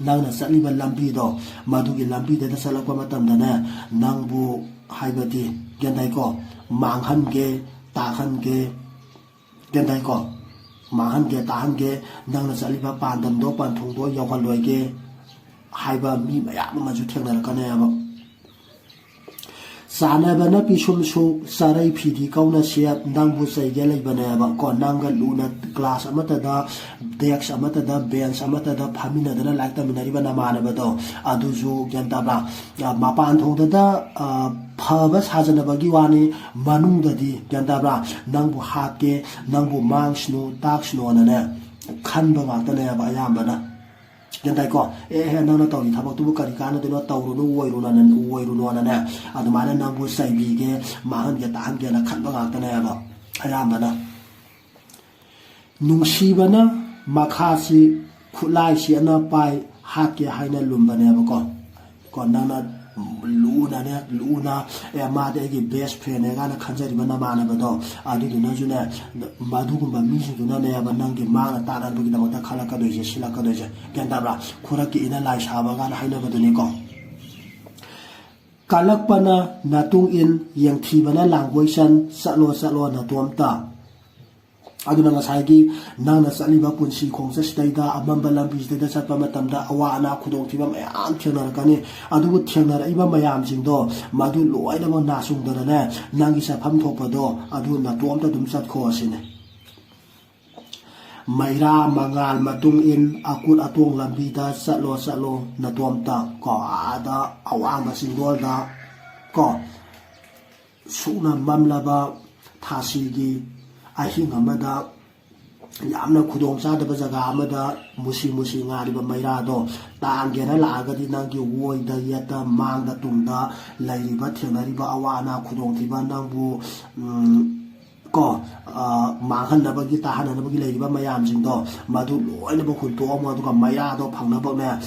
ꯅꯪꯅ ꯆꯠꯂꯤꯕ ꯂꯝꯕꯤꯗꯣ, ꯃꯗꯨꯒꯤ ꯂꯝꯕꯤꯗꯨꯗ ꯆꯠꯂꯛꯄ ꯃꯇꯝꯗꯅꯦ, ꯅꯪꯕꯨ ꯍꯥꯏꯕꯗꯤ, ꯒ꯭ꯌꯥꯟ ꯇꯥꯏꯀꯣ, ꯃꯥꯡꯍꯟꯒꯦ, ꯇꯥꯛꯍꯟꯒꯦ, ꯒ꯭ꯌꯥꯟ ꯇꯥꯏꯀꯣ, ꯃꯥꯡꯍꯟꯒꯦ, ꯇꯥꯛꯍꯟꯒꯦ, ꯅꯪꯅ ꯆꯠꯂꯤꯕ ꯄꯥꯟꯗꯝꯗꯣ, ꯄꯟꯊꯨꯡꯗꯣ ꯌꯧꯍꯜꯂꯣꯏꯒꯦ ꯍꯥꯏꯕ ꯃꯤ ꯃꯌꯥꯝ ꯑꯃꯁꯨ ꯊꯦꯡꯅꯔꯛꯀꯅꯦꯕ꯫ ꯆꯥꯟꯅꯕꯅ ꯄꯤꯁꯨꯝꯁꯨ ꯆꯥꯔꯩ ꯐꯤꯗꯤ ꯀꯧꯅ ꯁꯦꯠ, ꯅꯪꯕꯨ ꯆꯩꯒꯦ ꯂꯩꯕꯅꯦꯕ ꯀꯣ꯫ ꯅꯪꯒ ꯂꯨꯅ ꯀ꯭ꯂꯥꯁ ꯑꯃꯠꯇꯗ, ꯗꯦꯛꯁ ꯑꯃꯠꯇꯗ, ꯕꯦꯟꯁ ꯑꯃꯠꯇꯗ ꯐꯝꯃꯤꯟꯅꯗꯅ ꯂꯥꯏꯔꯤꯛ ꯇꯝꯃꯤꯟꯅꯔꯤꯕ ꯅꯃꯥꯟꯅꯕꯗꯣ, ꯑꯗꯨꯁꯨ ꯒ꯭ꯌꯥꯟ ꯇꯥꯕ꯭ꯔꯥ? ꯃꯄꯥꯟ ꯊꯣꯡꯗꯗ ꯐꯕ ꯁꯥꯖꯅꯕꯒꯤ ꯋꯥꯅꯤ, ꯃꯅꯨꯡꯗꯗꯤ ꯒ꯭ꯌꯥꯟ ꯇꯥꯕ꯭ꯔꯥ? ꯅꯪꯕꯨ ꯍꯥꯠꯀꯦ, ꯅꯪꯕꯨ ꯃꯥꯡꯁꯅꯨ, ꯇꯥꯛꯁꯅꯨꯅꯅꯦ ꯈꯟꯕ ꯉꯥꯛꯇꯅꯦꯕ ꯑꯌꯥꯝꯕꯅ꯫ ꯒ꯭ꯌꯥꯟ ꯇꯥꯏꯀꯣ? ꯑꯦ ꯍꯦ, ꯅꯪꯅ ꯇꯧꯔꯤ ꯊꯕꯛꯇꯨꯕꯨ ꯀꯔꯤ ꯀꯥꯟꯅꯗꯣꯏꯅꯣ, ꯇꯧꯔꯨꯅꯨ, ꯑꯣꯏꯔꯨꯅꯣꯅ, ꯑꯣꯏꯔꯨꯅꯣꯅꯅꯦ ꯑꯗꯨꯃꯥꯏꯅ ꯅꯪꯕꯨ ꯆꯩꯕꯤꯒꯦ, ꯃꯥꯡꯍꯟꯒꯦ, ꯇꯥꯍꯟꯒꯦꯅ ꯈꯟꯕ ꯉꯥꯛꯇꯅꯦꯕ ꯑꯌꯥꯝꯕꯅ꯫ ꯅꯨꯡꯁꯤꯕꯅ ꯃꯈꯥꯁꯤ ꯈꯨꯠꯂꯥꯏꯁꯤ ꯑꯅ ꯄꯥꯏ, ꯍꯥꯠꯀꯦ ꯍꯥꯏꯅ ꯂꯨꯝꯕꯅꯦꯕꯀꯣ꯫ ꯀꯣ, ꯅꯪꯅ ꯂꯨꯅꯅꯦ, ꯂꯨꯅ, "ꯑꯦ, ꯃꯥꯗꯤ ꯑꯩꯒꯤ best friend ꯅꯦ" ꯀꯥꯏꯅ ꯈꯟꯖꯔꯤꯕ ꯅꯃꯥꯟꯅꯕꯗꯣ, ꯑꯗꯨꯗꯨꯅꯁꯨꯅꯦ, ꯃꯗꯨꯒꯨꯝꯕ ꯃꯤꯁꯤꯡꯗꯨꯅꯅꯦꯕ ꯅꯪꯒꯤ ꯃꯥꯡꯅ ꯇꯥꯛꯅꯕꯒꯤꯗꯃꯛꯇ ꯈꯜꯂꯛꯀꯗꯣꯏꯁꯦ, ꯁꯤꯜꯂꯛꯀꯗꯣꯏꯁꯦ꯫ ꯒ꯭ꯌꯥꯟ ꯇꯥꯕ꯭ꯔꯥ? ꯈꯨꯔꯛꯀꯤ ꯏꯅ ꯂꯥꯏ ꯁꯥꯕ ꯀꯥꯏꯅ ꯍꯥꯏꯅꯕꯗꯨꯅꯤꯀꯣ꯫ ꯀꯜꯂꯛꯄꯅ ꯅꯇꯨꯡ ꯏꯟ, ꯌꯦꯡꯊꯤꯕꯅ ꯂꯥꯡꯒꯣꯏ ꯆꯟ, ꯆꯠꯂꯣ, ꯆꯠꯂꯣ ꯅꯇꯣꯝꯇ꯫ ꯑꯗꯨꯅ ꯉꯁꯥꯏꯒꯤ ꯅꯪꯅ ꯆꯠꯂꯤꯕ ꯄꯨꯟꯁꯤ ꯈꯣꯡꯆꯠꯁꯤꯗꯩꯗ, ꯑꯃꯝꯕ ꯂꯝꯕꯤꯁꯤꯗꯩꯗ ꯆꯠꯄ ꯃꯇꯝꯗ ꯑꯋꯥ ꯑꯅꯥ ꯈꯨꯗꯣꯡꯊꯤꯕ ꯃꯌꯥꯝ ꯊꯦꯡꯅꯔꯛꯀꯅꯤ꯫ ꯑꯗꯨꯕꯨ ꯊꯦꯡꯅꯔꯛꯏꯕ ꯃꯌꯥꯝꯁꯤꯡꯗꯣ, ꯃꯗꯨ ꯂꯣꯏꯅꯃꯛ ꯅꯥꯆꯨꯡꯗꯅꯅꯦ, ꯅꯪꯒꯤ ꯆꯠꯐꯝ ꯊꯣꯛꯄꯗꯣ ꯑꯗꯨ ꯅꯇꯣꯝꯇ ꯑꯗꯨꯝ ꯆꯠꯈꯣ ꯑꯁꯤꯅꯤ꯫ ꯃꯩꯔꯥ ꯃꯉꯥꯜ ꯃꯇꯨꯡ ꯏꯟ, ꯑꯀꯨꯠ ꯑꯇꯣꯡ ꯂꯝꯕꯤꯗ ꯆꯠꯂꯣ, ꯆꯠꯂꯣ ꯅꯇꯣꯝꯇ꯫ ꯀꯣ, ꯑꯥꯗ ꯑꯋꯥꯡꯕ ꯆꯤꯡꯗꯣꯜꯗ, ꯀꯣ, ꯁꯨꯛꯅ ꯃꯝꯂꯕ ꯊꯥꯁꯤꯒꯤ ꯑꯍꯤꯡ ꯑꯃꯗ, ꯌꯥꯝꯅ ꯈꯨꯗꯣꯡ ꯆꯥꯗꯕ ꯖꯒꯥ ꯑꯃꯗ ꯃꯨꯁꯤ ꯃꯨꯁꯤ ꯉꯥꯜꯂꯤꯕ ꯃꯩꯔꯥꯗꯣ ꯇꯥꯟꯒꯦꯅ ꯂꯥꯛꯑꯒꯗꯤ, ꯅꯪꯒꯤ ꯑꯣꯏꯗ ꯌꯦꯠꯇ, ꯃꯥꯡꯗ ꯇꯨꯡꯗ ꯂꯩꯔꯤꯕ, ꯊꯦꯡꯅꯔꯤꯕ ꯑꯋꯥ ꯑꯅꯥ ꯈꯨꯗꯣꯡꯊꯤꯕ, ꯅꯪꯕꯨ, ꯎꯝ, ꯀꯣ, ꯑ, ꯃꯥꯡꯍꯟꯅꯕꯒꯤ, ꯇꯥꯍꯟꯅꯅꯕꯒꯤ ꯂꯩꯔꯤꯕ ꯃꯌꯥꯝꯁꯤꯡꯗꯣ, ꯃꯗꯨ ꯂꯣꯏꯅꯃꯛ ꯍꯨꯟꯇꯣꯛꯑꯝꯃꯣ꯫ ꯑꯗꯨꯒ ꯃꯩꯔꯥꯗꯣ ꯐꯪꯅꯕꯅꯦ,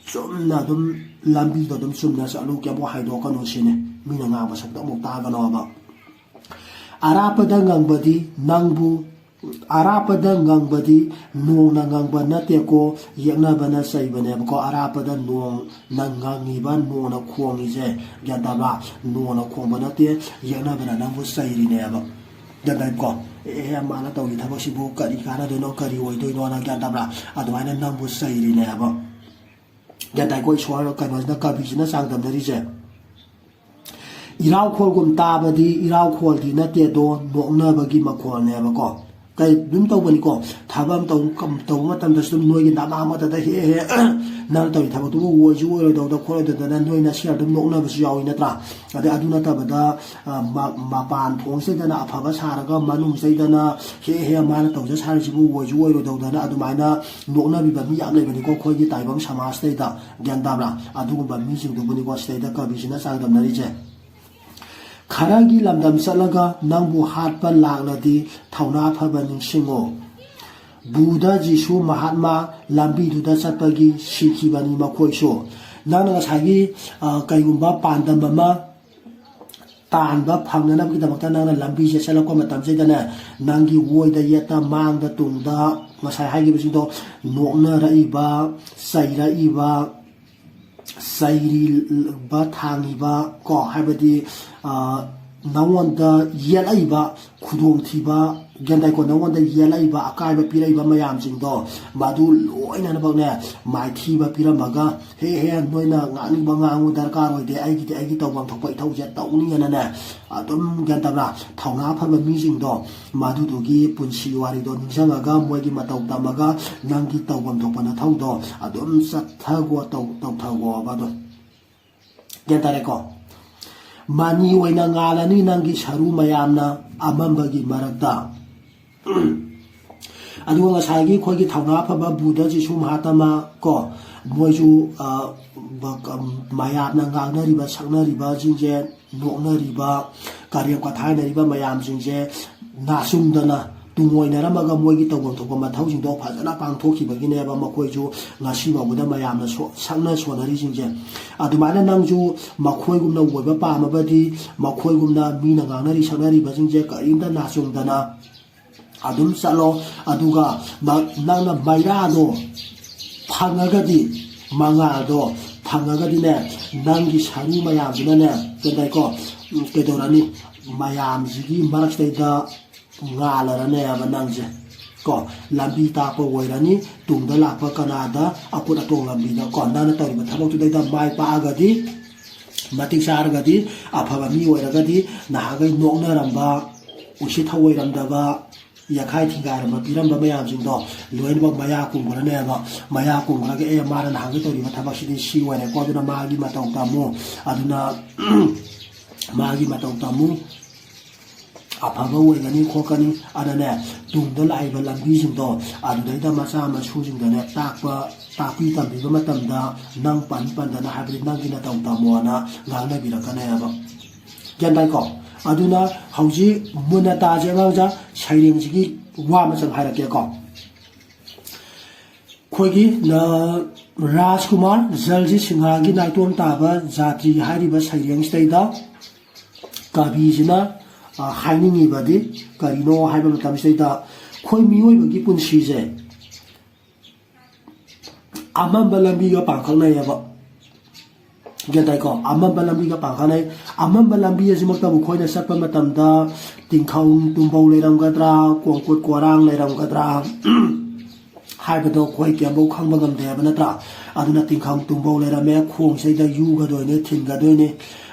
ꯆꯨꯝꯅ ꯑꯗꯨꯝ, ꯂꯝꯕꯤꯗꯣ ꯑꯗꯨꯝ ꯆꯨꯝꯅ ꯆꯠꯂꯨ, ꯀꯩꯝꯐꯥꯎ ꯍꯥꯏꯗꯣꯛꯀꯅꯨ ꯁꯤꯅꯤ꯫ ꯃꯤꯅ ꯉꯥꯡꯕ ꯁꯛꯇ ꯑꯃꯨꯛ ꯇꯥꯒꯅꯣꯕ꯫ ꯑꯔꯥꯞꯄꯗ ꯉꯪꯕꯗꯤ ꯅꯪꯕꯨ, ꯑꯔꯥꯞꯄꯗ ꯉꯪꯕꯗꯤ ꯅꯣꯡꯅ ꯉꯪꯕ ꯅꯠꯇꯦꯀꯣ, ꯌꯦꯛꯅꯕꯅ ꯆꯩꯕꯅꯦꯕꯀꯣ꯫ ꯑꯔꯥꯞꯄꯗ ꯅꯣꯡꯅ ꯉꯪꯉꯤꯕ, ꯅꯣꯡꯅ ꯈꯣꯡꯉꯤꯁꯦ, ꯒ꯭ꯌꯥꯟ ꯇꯥꯕ꯭ꯔꯥ? ꯅꯣꯡꯅ ꯈꯣꯡꯕ ꯅꯠꯇꯦ, ꯌꯦꯛꯅꯕꯅ ꯅꯪꯕꯨ ꯆꯩꯔꯤꯅꯦꯕ꯫ ꯒ꯭ꯌꯥꯟ ꯇꯥꯏꯀꯣ? "ꯑꯦ, ꯃꯥꯅ ꯇꯧꯔꯤ ꯊꯕꯛꯁꯤꯕꯨ ꯀꯔꯤ ꯀꯥꯟꯅꯗꯣꯏꯅꯣ, ꯀꯔꯤ ꯑꯣꯏꯗꯣꯏꯅꯣꯅ", ꯒ꯭ꯌꯥꯟ ꯇꯥꯕ꯭ꯔꯥ? ꯑꯗꯨꯃꯥꯏꯅ ꯅꯪꯕꯨ ꯆꯩꯔꯤꯅꯦꯕ꯫ ꯒ꯭ꯌꯥꯟ ꯇꯥꯏꯀꯣ? ꯏꯁꯣꯔ, ꯀꯩꯅꯣꯁꯤꯅ, ꯀꯕꯤꯁꯤꯅ ꯆꯥꯡꯗꯝꯅꯔꯤꯁꯦ꯫ ꯏꯔꯥꯎꯈꯣꯜꯒꯨꯝ ꯇꯥꯕꯗꯤ ꯏꯔꯥꯎꯈꯣꯜꯗꯤ ꯅꯠꯇꯦꯗꯣ, ꯅꯣꯛꯅꯕꯒꯤ ꯃꯈꯣꯜꯅꯦꯕꯀꯣ꯫ ꯀꯩ ꯑꯗꯨꯝ ꯇꯧꯕꯅꯤꯀꯣ, ꯊꯕꯛ ꯑꯃ ꯇꯧ-, ꯀꯝ-, ꯇꯧꯕ ꯃꯇꯝꯗꯁꯨ ꯑꯗꯨꯝ ꯅꯣꯏꯒꯤ ꯅꯃꯥꯡ ꯑꯃꯗ ꯍꯦ ꯍꯦ, "ꯅꯪ ꯇꯧꯔꯤ ꯊꯕꯛꯇꯨꯕꯨ ꯑꯣꯏꯁꯨ ꯑꯣꯏꯔꯣꯏꯗꯧꯗ ꯈꯣꯠꯂꯣꯏꯗꯧꯗꯅ" ꯅꯣꯏꯅ ꯁꯦꯜ ꯑꯗꯨꯝ ꯅꯣꯛꯅꯕꯁꯨ ꯌꯥꯎꯏ ꯅꯠꯇ꯭ꯔꯥ? ꯑꯗꯩ ꯑꯗꯨ ꯅꯠꯇꯕꯗ, ꯑ, ꯃ-, ꯃꯄꯥꯟ ꯊꯣꯡꯁꯤꯗꯅ ꯑꯐꯕ ꯁꯥꯔꯒ ꯃꯅꯨꯡꯁꯤꯗꯅ ꯍꯦ ꯍꯦ, "ꯃꯥꯅ ꯇꯧꯖ ꯁꯥꯔꯤꯁꯤꯕꯨ ꯑꯣꯏꯁꯨ ꯑꯣꯏꯔꯣꯏꯗꯧꯗꯅ" ꯑꯗꯨꯃꯥꯏꯅ ꯅꯣꯛꯅꯕꯤꯕ ꯃꯤ ꯌꯥꯝ ꯂꯩꯕꯅꯤꯀꯣ ꯑꯩꯈꯣꯏꯒꯤ ꯇꯥꯏꯕꯪ ꯁꯃꯥꯖꯇꯩꯗ꯫ ꯒ꯭ꯌꯥꯟ ꯇꯥꯕ꯭ꯔꯥ? ꯑꯗꯨꯒꯨꯝꯕ ꯃꯤꯁꯤꯡꯗꯨꯕꯨꯅꯤꯀꯣ ꯁꯤꯗꯩꯗ ꯀꯕꯤꯁꯤꯅ ꯆꯥꯡꯗꯝꯅꯔꯤꯁꯦ꯫ "ꯈꯔꯒꯤ ꯂꯝꯗꯝ ꯆꯠꯂꯒ ꯅꯪꯕꯨ ꯍꯥꯠꯄ ꯂꯥꯛꯂꯗꯤ ꯊꯧꯅꯥ ꯐꯕ ꯅꯤꯡꯁꯤꯡꯉꯣ꯫ ꯕꯨꯙ, ꯖꯤꯁꯨ, ꯃꯍꯥꯠꯃꯥ ꯂꯝꯕꯤꯗꯨꯗ ꯆꯠꯄꯒꯤ ꯁꯤꯈꯤꯕꯅꯤ ꯃꯈꯣꯏꯁꯨ꯫ ꯅꯪꯅ ꯉꯁꯥꯏꯒꯤ, ꯑ, ꯀꯩꯒꯨꯝꯕ ꯄꯥꯟꯗꯝ ꯑꯃ ꯇꯥꯟꯕ ꯐꯪꯅꯅꯕꯒꯤꯗꯃꯛꯇ ꯅꯪꯅ ꯂꯝꯕꯤꯁꯦ ꯆꯠꯂꯛꯄ ꯃꯇꯝꯁꯤꯗꯅꯦ, ꯅꯪꯒꯤ ꯑꯣꯏꯗ ꯌꯦꯠꯇ, ꯃꯥꯡꯗ ꯇꯨꯡꯗ, ꯉꯁꯥꯏ ꯍꯥꯏꯈꯤꯕꯁꯤꯡꯗꯣ, ꯅꯣꯛꯅꯔꯛꯏꯕ, ꯆꯩꯔꯛꯏꯕ, ꯆꯩꯔꯤꯕ, ꯊꯥꯡꯉꯤꯕ ꯀꯣ, ꯍꯥꯏꯕꯗꯤ, ꯑ, ꯅꯉꯣꯟꯗ ꯌꯦꯠꯂꯛꯏꯕ ꯈꯨꯗꯣꯡꯊꯤꯕ, ꯒ꯭ꯌꯥꯟ ꯇꯥꯏꯀꯣ, ꯅꯉꯣꯟꯗ ꯌꯦꯠꯂꯛꯏꯕ, ꯑꯀꯥꯏꯕ ꯄꯤꯔꯛꯏꯕ ꯃꯌꯥꯝꯁꯤꯡꯗꯣ, ꯃꯗꯨ ꯂꯣꯏꯅꯃꯛꯅꯦ, ꯃꯥꯏꯊꯤꯕ ꯄꯤꯔꯝꯃꯒ, "ꯍꯦ, ꯍꯦ, ꯅꯣꯏꯅ ꯉꯥꯡꯅꯤꯡꯕ ꯉꯥꯡꯉꯨ, ꯗꯔꯀꯥꯔ ꯑꯣꯏꯗꯦ, ꯑꯩꯒꯤꯗꯤ ꯑꯩꯒꯤ ꯇꯧꯐꯝ ꯊꯣꯛꯄ ꯏꯊꯧꯁꯦ ꯇꯧꯅꯤ" ꯍꯥꯏꯅꯅꯦ, ꯑꯗꯨꯝ, ꯒ꯭ꯌꯥꯟ ꯇꯥꯕ꯭ꯔꯥ, ꯊꯧꯅꯥ ꯐꯕ ꯃꯤꯁꯤꯡꯗꯣ, ꯃꯗꯨꯗꯨꯒꯤ ꯄꯨꯟꯁꯤ ꯋꯥꯔꯤꯗꯣ ꯅꯤꯡꯁꯤꯡꯉꯒ, ꯃꯣꯏꯒꯤ ꯃꯇꯧ ꯇꯝꯃꯒ, ꯅꯪꯒꯤ ꯇꯧꯐꯝ ꯊꯣꯛꯄ ꯅꯊꯧꯗꯣ ꯑꯗꯨꯝ ꯆꯠꯊꯒꯣ, ꯇꯧ-, ꯇꯧꯊꯒꯣꯕ ꯑꯗꯣ꯫ ꯒ꯭ꯌꯥꯟ ꯇꯥꯔꯦꯀꯣ? ꯃꯥꯅꯤ ꯑꯣꯏꯅ ꯉꯥꯜꯂꯅꯤ ꯅꯪꯒꯤ ꯁꯔꯨ ꯃꯌꯥꯝꯅ ꯑꯃꯝꯕꯒꯤ ꯃꯔꯛꯇ꯫ ꯑꯗꯨꯒ ꯉꯁꯥꯏꯒꯤ ꯑꯩꯈꯣꯏꯒꯤ ꯊꯧꯅꯥ ꯐꯕ ꯕꯨꯙ, ꯖꯤꯁꯨ, ꯃꯍꯥꯇꯃꯥ ꯀꯣ, ꯃꯣꯏꯁꯨ, ꯑ, ꯕ-, ꯀ-, ꯃꯌꯥꯝꯅ ꯉꯥꯡꯅꯔꯤꯕ, ꯁꯛꯅꯔꯤꯕꯁꯤꯡꯁꯦ, ꯅꯣꯛꯅꯔꯤꯕ, ꯀꯔꯦꯝ ꯀꯊꯥꯏꯅꯔꯤꯕ ꯃꯌꯥꯝꯁꯤꯡꯁꯦ ꯅꯥꯆꯨꯝꯗꯅ ꯇꯨꯡꯑꯣꯏꯅꯔꯝꯃꯒ ꯃꯣꯏꯒꯤ ꯇꯧꯐꯝ ꯊꯣꯛꯄ ꯃꯊꯧꯁꯤꯡꯗꯣ ꯐꯖꯅ ꯄꯥꯡꯊꯣꯛꯈꯤꯕꯒꯤꯅꯦꯕ ꯃꯈꯣꯏꯁꯨ ꯉꯁꯤ ꯐꯥꯎꯕꯗ ꯃꯌꯥꯝꯅ ꯁꯣ-, ꯁꯛꯅ ꯁꯣꯟꯅꯔꯤꯁꯤꯡꯁꯦ꯫ ꯑꯗꯨꯃꯥꯏꯅ ꯅꯪꯁꯨ ꯃꯈꯣꯏꯒꯨꯝꯅ ꯑꯣꯏꯕ ꯄꯥꯝꯃꯕꯗꯤ, ꯃꯈꯣꯏꯒꯨꯝꯅ ꯃꯤꯅ ꯉꯥꯡꯅꯔꯤ ꯁꯛꯅꯔꯤꯕꯁꯤꯡꯁꯦ ꯀꯔꯤꯝꯇ ꯅꯥꯆꯨꯝꯗꯅ ꯑꯗꯨꯝ ꯆꯠꯂꯣ꯫ ꯑꯗꯨꯒ ꯅ-, ꯅꯪꯅ ꯃꯩꯔꯥꯗꯣ ꯐꯪꯉꯒꯗꯤ, ꯃꯉꯥꯜꯗꯣ ꯐꯪꯉꯒꯗꯤꯅꯦ, ꯅꯪꯒꯤ ꯁꯔꯨ ꯃꯌꯥꯝꯗꯨꯅꯅꯦ, ꯀꯩꯗꯧꯀꯣ, ꯎꯝ, ꯀꯩꯗꯧꯔꯅꯤ? ꯃꯌꯥꯝꯁꯤꯒꯤ ꯃꯔꯛꯁꯤꯗꯩꯗ ꯉꯥꯜꯂꯔꯅꯦꯕ ꯅꯪꯁꯦ꯫ ꯀꯣ, ꯂꯝꯕꯤ ꯇꯥꯛꯄ ꯑꯣꯏꯔꯅꯤ, ꯇꯨꯡꯗ ꯂꯥꯛꯄ ꯀꯅꯥꯗ ꯑꯀꯨꯠ ꯑꯇꯣꯡ ꯂꯝꯕꯤꯗ, ꯀꯣ, ꯅꯪꯅ ꯇꯧꯔꯤꯕ ꯊꯕꯛꯇꯨꯗꯩꯗ ꯃꯥꯏ ꯄꯥꯛꯑꯒꯗꯤ, ꯃꯇꯤꯛ ꯆꯥꯔꯒꯗꯤ, ꯑꯐꯕ ꯃꯤ ꯑꯣꯏꯔꯒꯗꯤ, ꯅꯍꯥꯟꯈꯩ ꯅꯣꯛꯅꯔꯝꯕ, ꯎꯁꯤꯠ ꯊꯑꯣꯏꯔꯝꯗꯕ, ꯌꯥꯈꯥꯏ ꯊꯤꯡꯒꯥꯏꯔꯝꯕ, ꯄꯤꯔꯝꯕ ꯃꯌꯥꯝꯁꯤꯡꯗꯣ ꯂꯣꯏꯅꯃꯛ ꯃꯌꯥ ꯀꯨꯝꯈ꯭ꯔꯅꯦꯕ꯫ ꯃꯌꯥ ꯀꯨꯝꯈ꯭ꯔꯒ, "ꯑꯦ, ꯃꯥꯅ ꯅꯍꯥꯟꯒꯩ ꯇꯧꯔꯤꯕ ꯊꯕꯛꯁꯤꯗꯤ ꯁꯤ ꯑꯣꯏꯔꯦꯀꯣ, ꯑꯗꯨꯅ ꯃꯥꯒꯤ ꯃꯇꯧ ꯇꯝꯃꯨ, ꯑꯗꯨꯅ ꯃꯥꯒꯤ ꯃꯇꯧ ꯇꯝꯃꯨ, ꯑꯐꯕ ꯑꯣꯏꯒꯅꯤ ꯈꯣꯠꯀꯅꯤ", ꯑꯗꯨꯅꯦ, ꯇꯨꯡꯗ ꯂꯥꯛꯏꯕ ꯂꯝꯕꯤꯁꯤꯡꯗꯣ, ꯑꯗꯨꯗꯩꯗ ꯃꯆꯥ ꯃꯁꯨꯁꯤꯡꯗꯅꯦ, ꯇꯥꯛꯄ, ꯇꯥꯛꯄꯤ ꯇꯝꯕꯤꯕ ꯃꯇꯝꯗ ꯅꯪ ꯄꯟ ꯄꯟꯗꯅ, ꯍꯥꯏꯕꯗꯤ ꯅꯪꯒꯤ ꯅꯇꯧ ꯇꯝꯃꯣꯅ ꯉꯥꯡꯅꯕꯤꯔꯛꯀꯅꯦꯕ꯫ ꯒ꯭ꯌꯥꯟ ꯇꯥꯏꯀꯣ? ꯑꯗꯨꯅ ꯍꯧꯖꯤꯛ ꯃꯨꯟꯅ ꯇꯥꯁꯦ ꯑꯉꯥꯡꯁꯥ, ꯁꯩꯔꯦꯡꯁꯤꯒꯤ ꯋꯥ ꯃꯆꯪ ꯍꯥꯏꯔꯛꯀꯦꯀꯣ꯫ ꯑꯩꯈꯣꯏꯒꯤ ꯅ-, ꯔꯥꯖꯀꯨꯃꯥꯔ ꯖꯜꯖꯤ ꯁꯤꯡꯍꯒꯤ ꯅꯥꯏꯇꯣꯝ ꯇꯥꯕ ꯖꯥꯇꯤ ꯍꯥꯏꯔꯤꯕ ꯁꯩꯔꯦꯡꯁꯤꯗꯩꯗ ꯀꯕꯤꯁꯤꯅ, ꯑ, ꯍꯥꯏꯅꯤꯡꯉꯤꯕꯗꯤ ꯀꯔꯤꯅꯣ ꯍꯥꯏꯕ ꯃꯇꯝꯁꯤꯗꯩꯗ ꯑꯩꯈꯣꯏ ꯃꯤꯑꯣꯏꯕꯒꯤ ꯄꯨꯟꯁꯤꯁꯦ ꯑꯃꯝꯕ ꯂꯝꯕꯤꯒ ꯄꯥꯡꯈꯛꯅꯩꯌꯦꯕ꯫ ꯒ꯭ꯌꯥꯟ ꯇꯥꯏꯀꯣ? ꯑꯃꯝꯕ ꯂꯝꯕꯤꯒ ꯄꯥꯡꯈꯛꯅꯩ꯫ ꯑꯃꯝꯕ ꯂꯝꯕꯤ ꯑꯁꯤꯃꯛꯇꯕꯨ ꯑꯩꯈꯣꯏꯅ ꯆꯠꯄ ꯃꯇꯝꯗ ꯇꯤꯡꯈꯪ ꯇꯨꯝꯕꯧ ꯂꯩꯔꯝꯒꯗ꯭ꯔꯥ, ꯀꯣꯡꯀꯨꯠ ꯀꯣꯔꯥꯡ ꯂꯩꯔꯝꯒꯗ꯭ꯔꯥ ꯍꯥꯏꯕꯗꯣ ꯑꯩꯈꯣꯏ ꯀꯩꯝꯐꯧ ꯈꯪꯕ ꯉꯝꯗꯦ ꯍꯥꯏꯕ ꯅꯠꯇ꯭ꯔꯥ? ꯑꯗꯨꯅ ꯇꯤꯡꯈꯪ ꯇꯨꯝꯕꯧ ꯂꯩꯔꯝꯃꯦ, ꯈꯣꯡꯁꯤꯗꯩꯗ ꯌꯨꯒꯗꯣꯏꯅꯦ, ꯊꯤꯟꯒꯗꯣꯏꯅꯦ꯫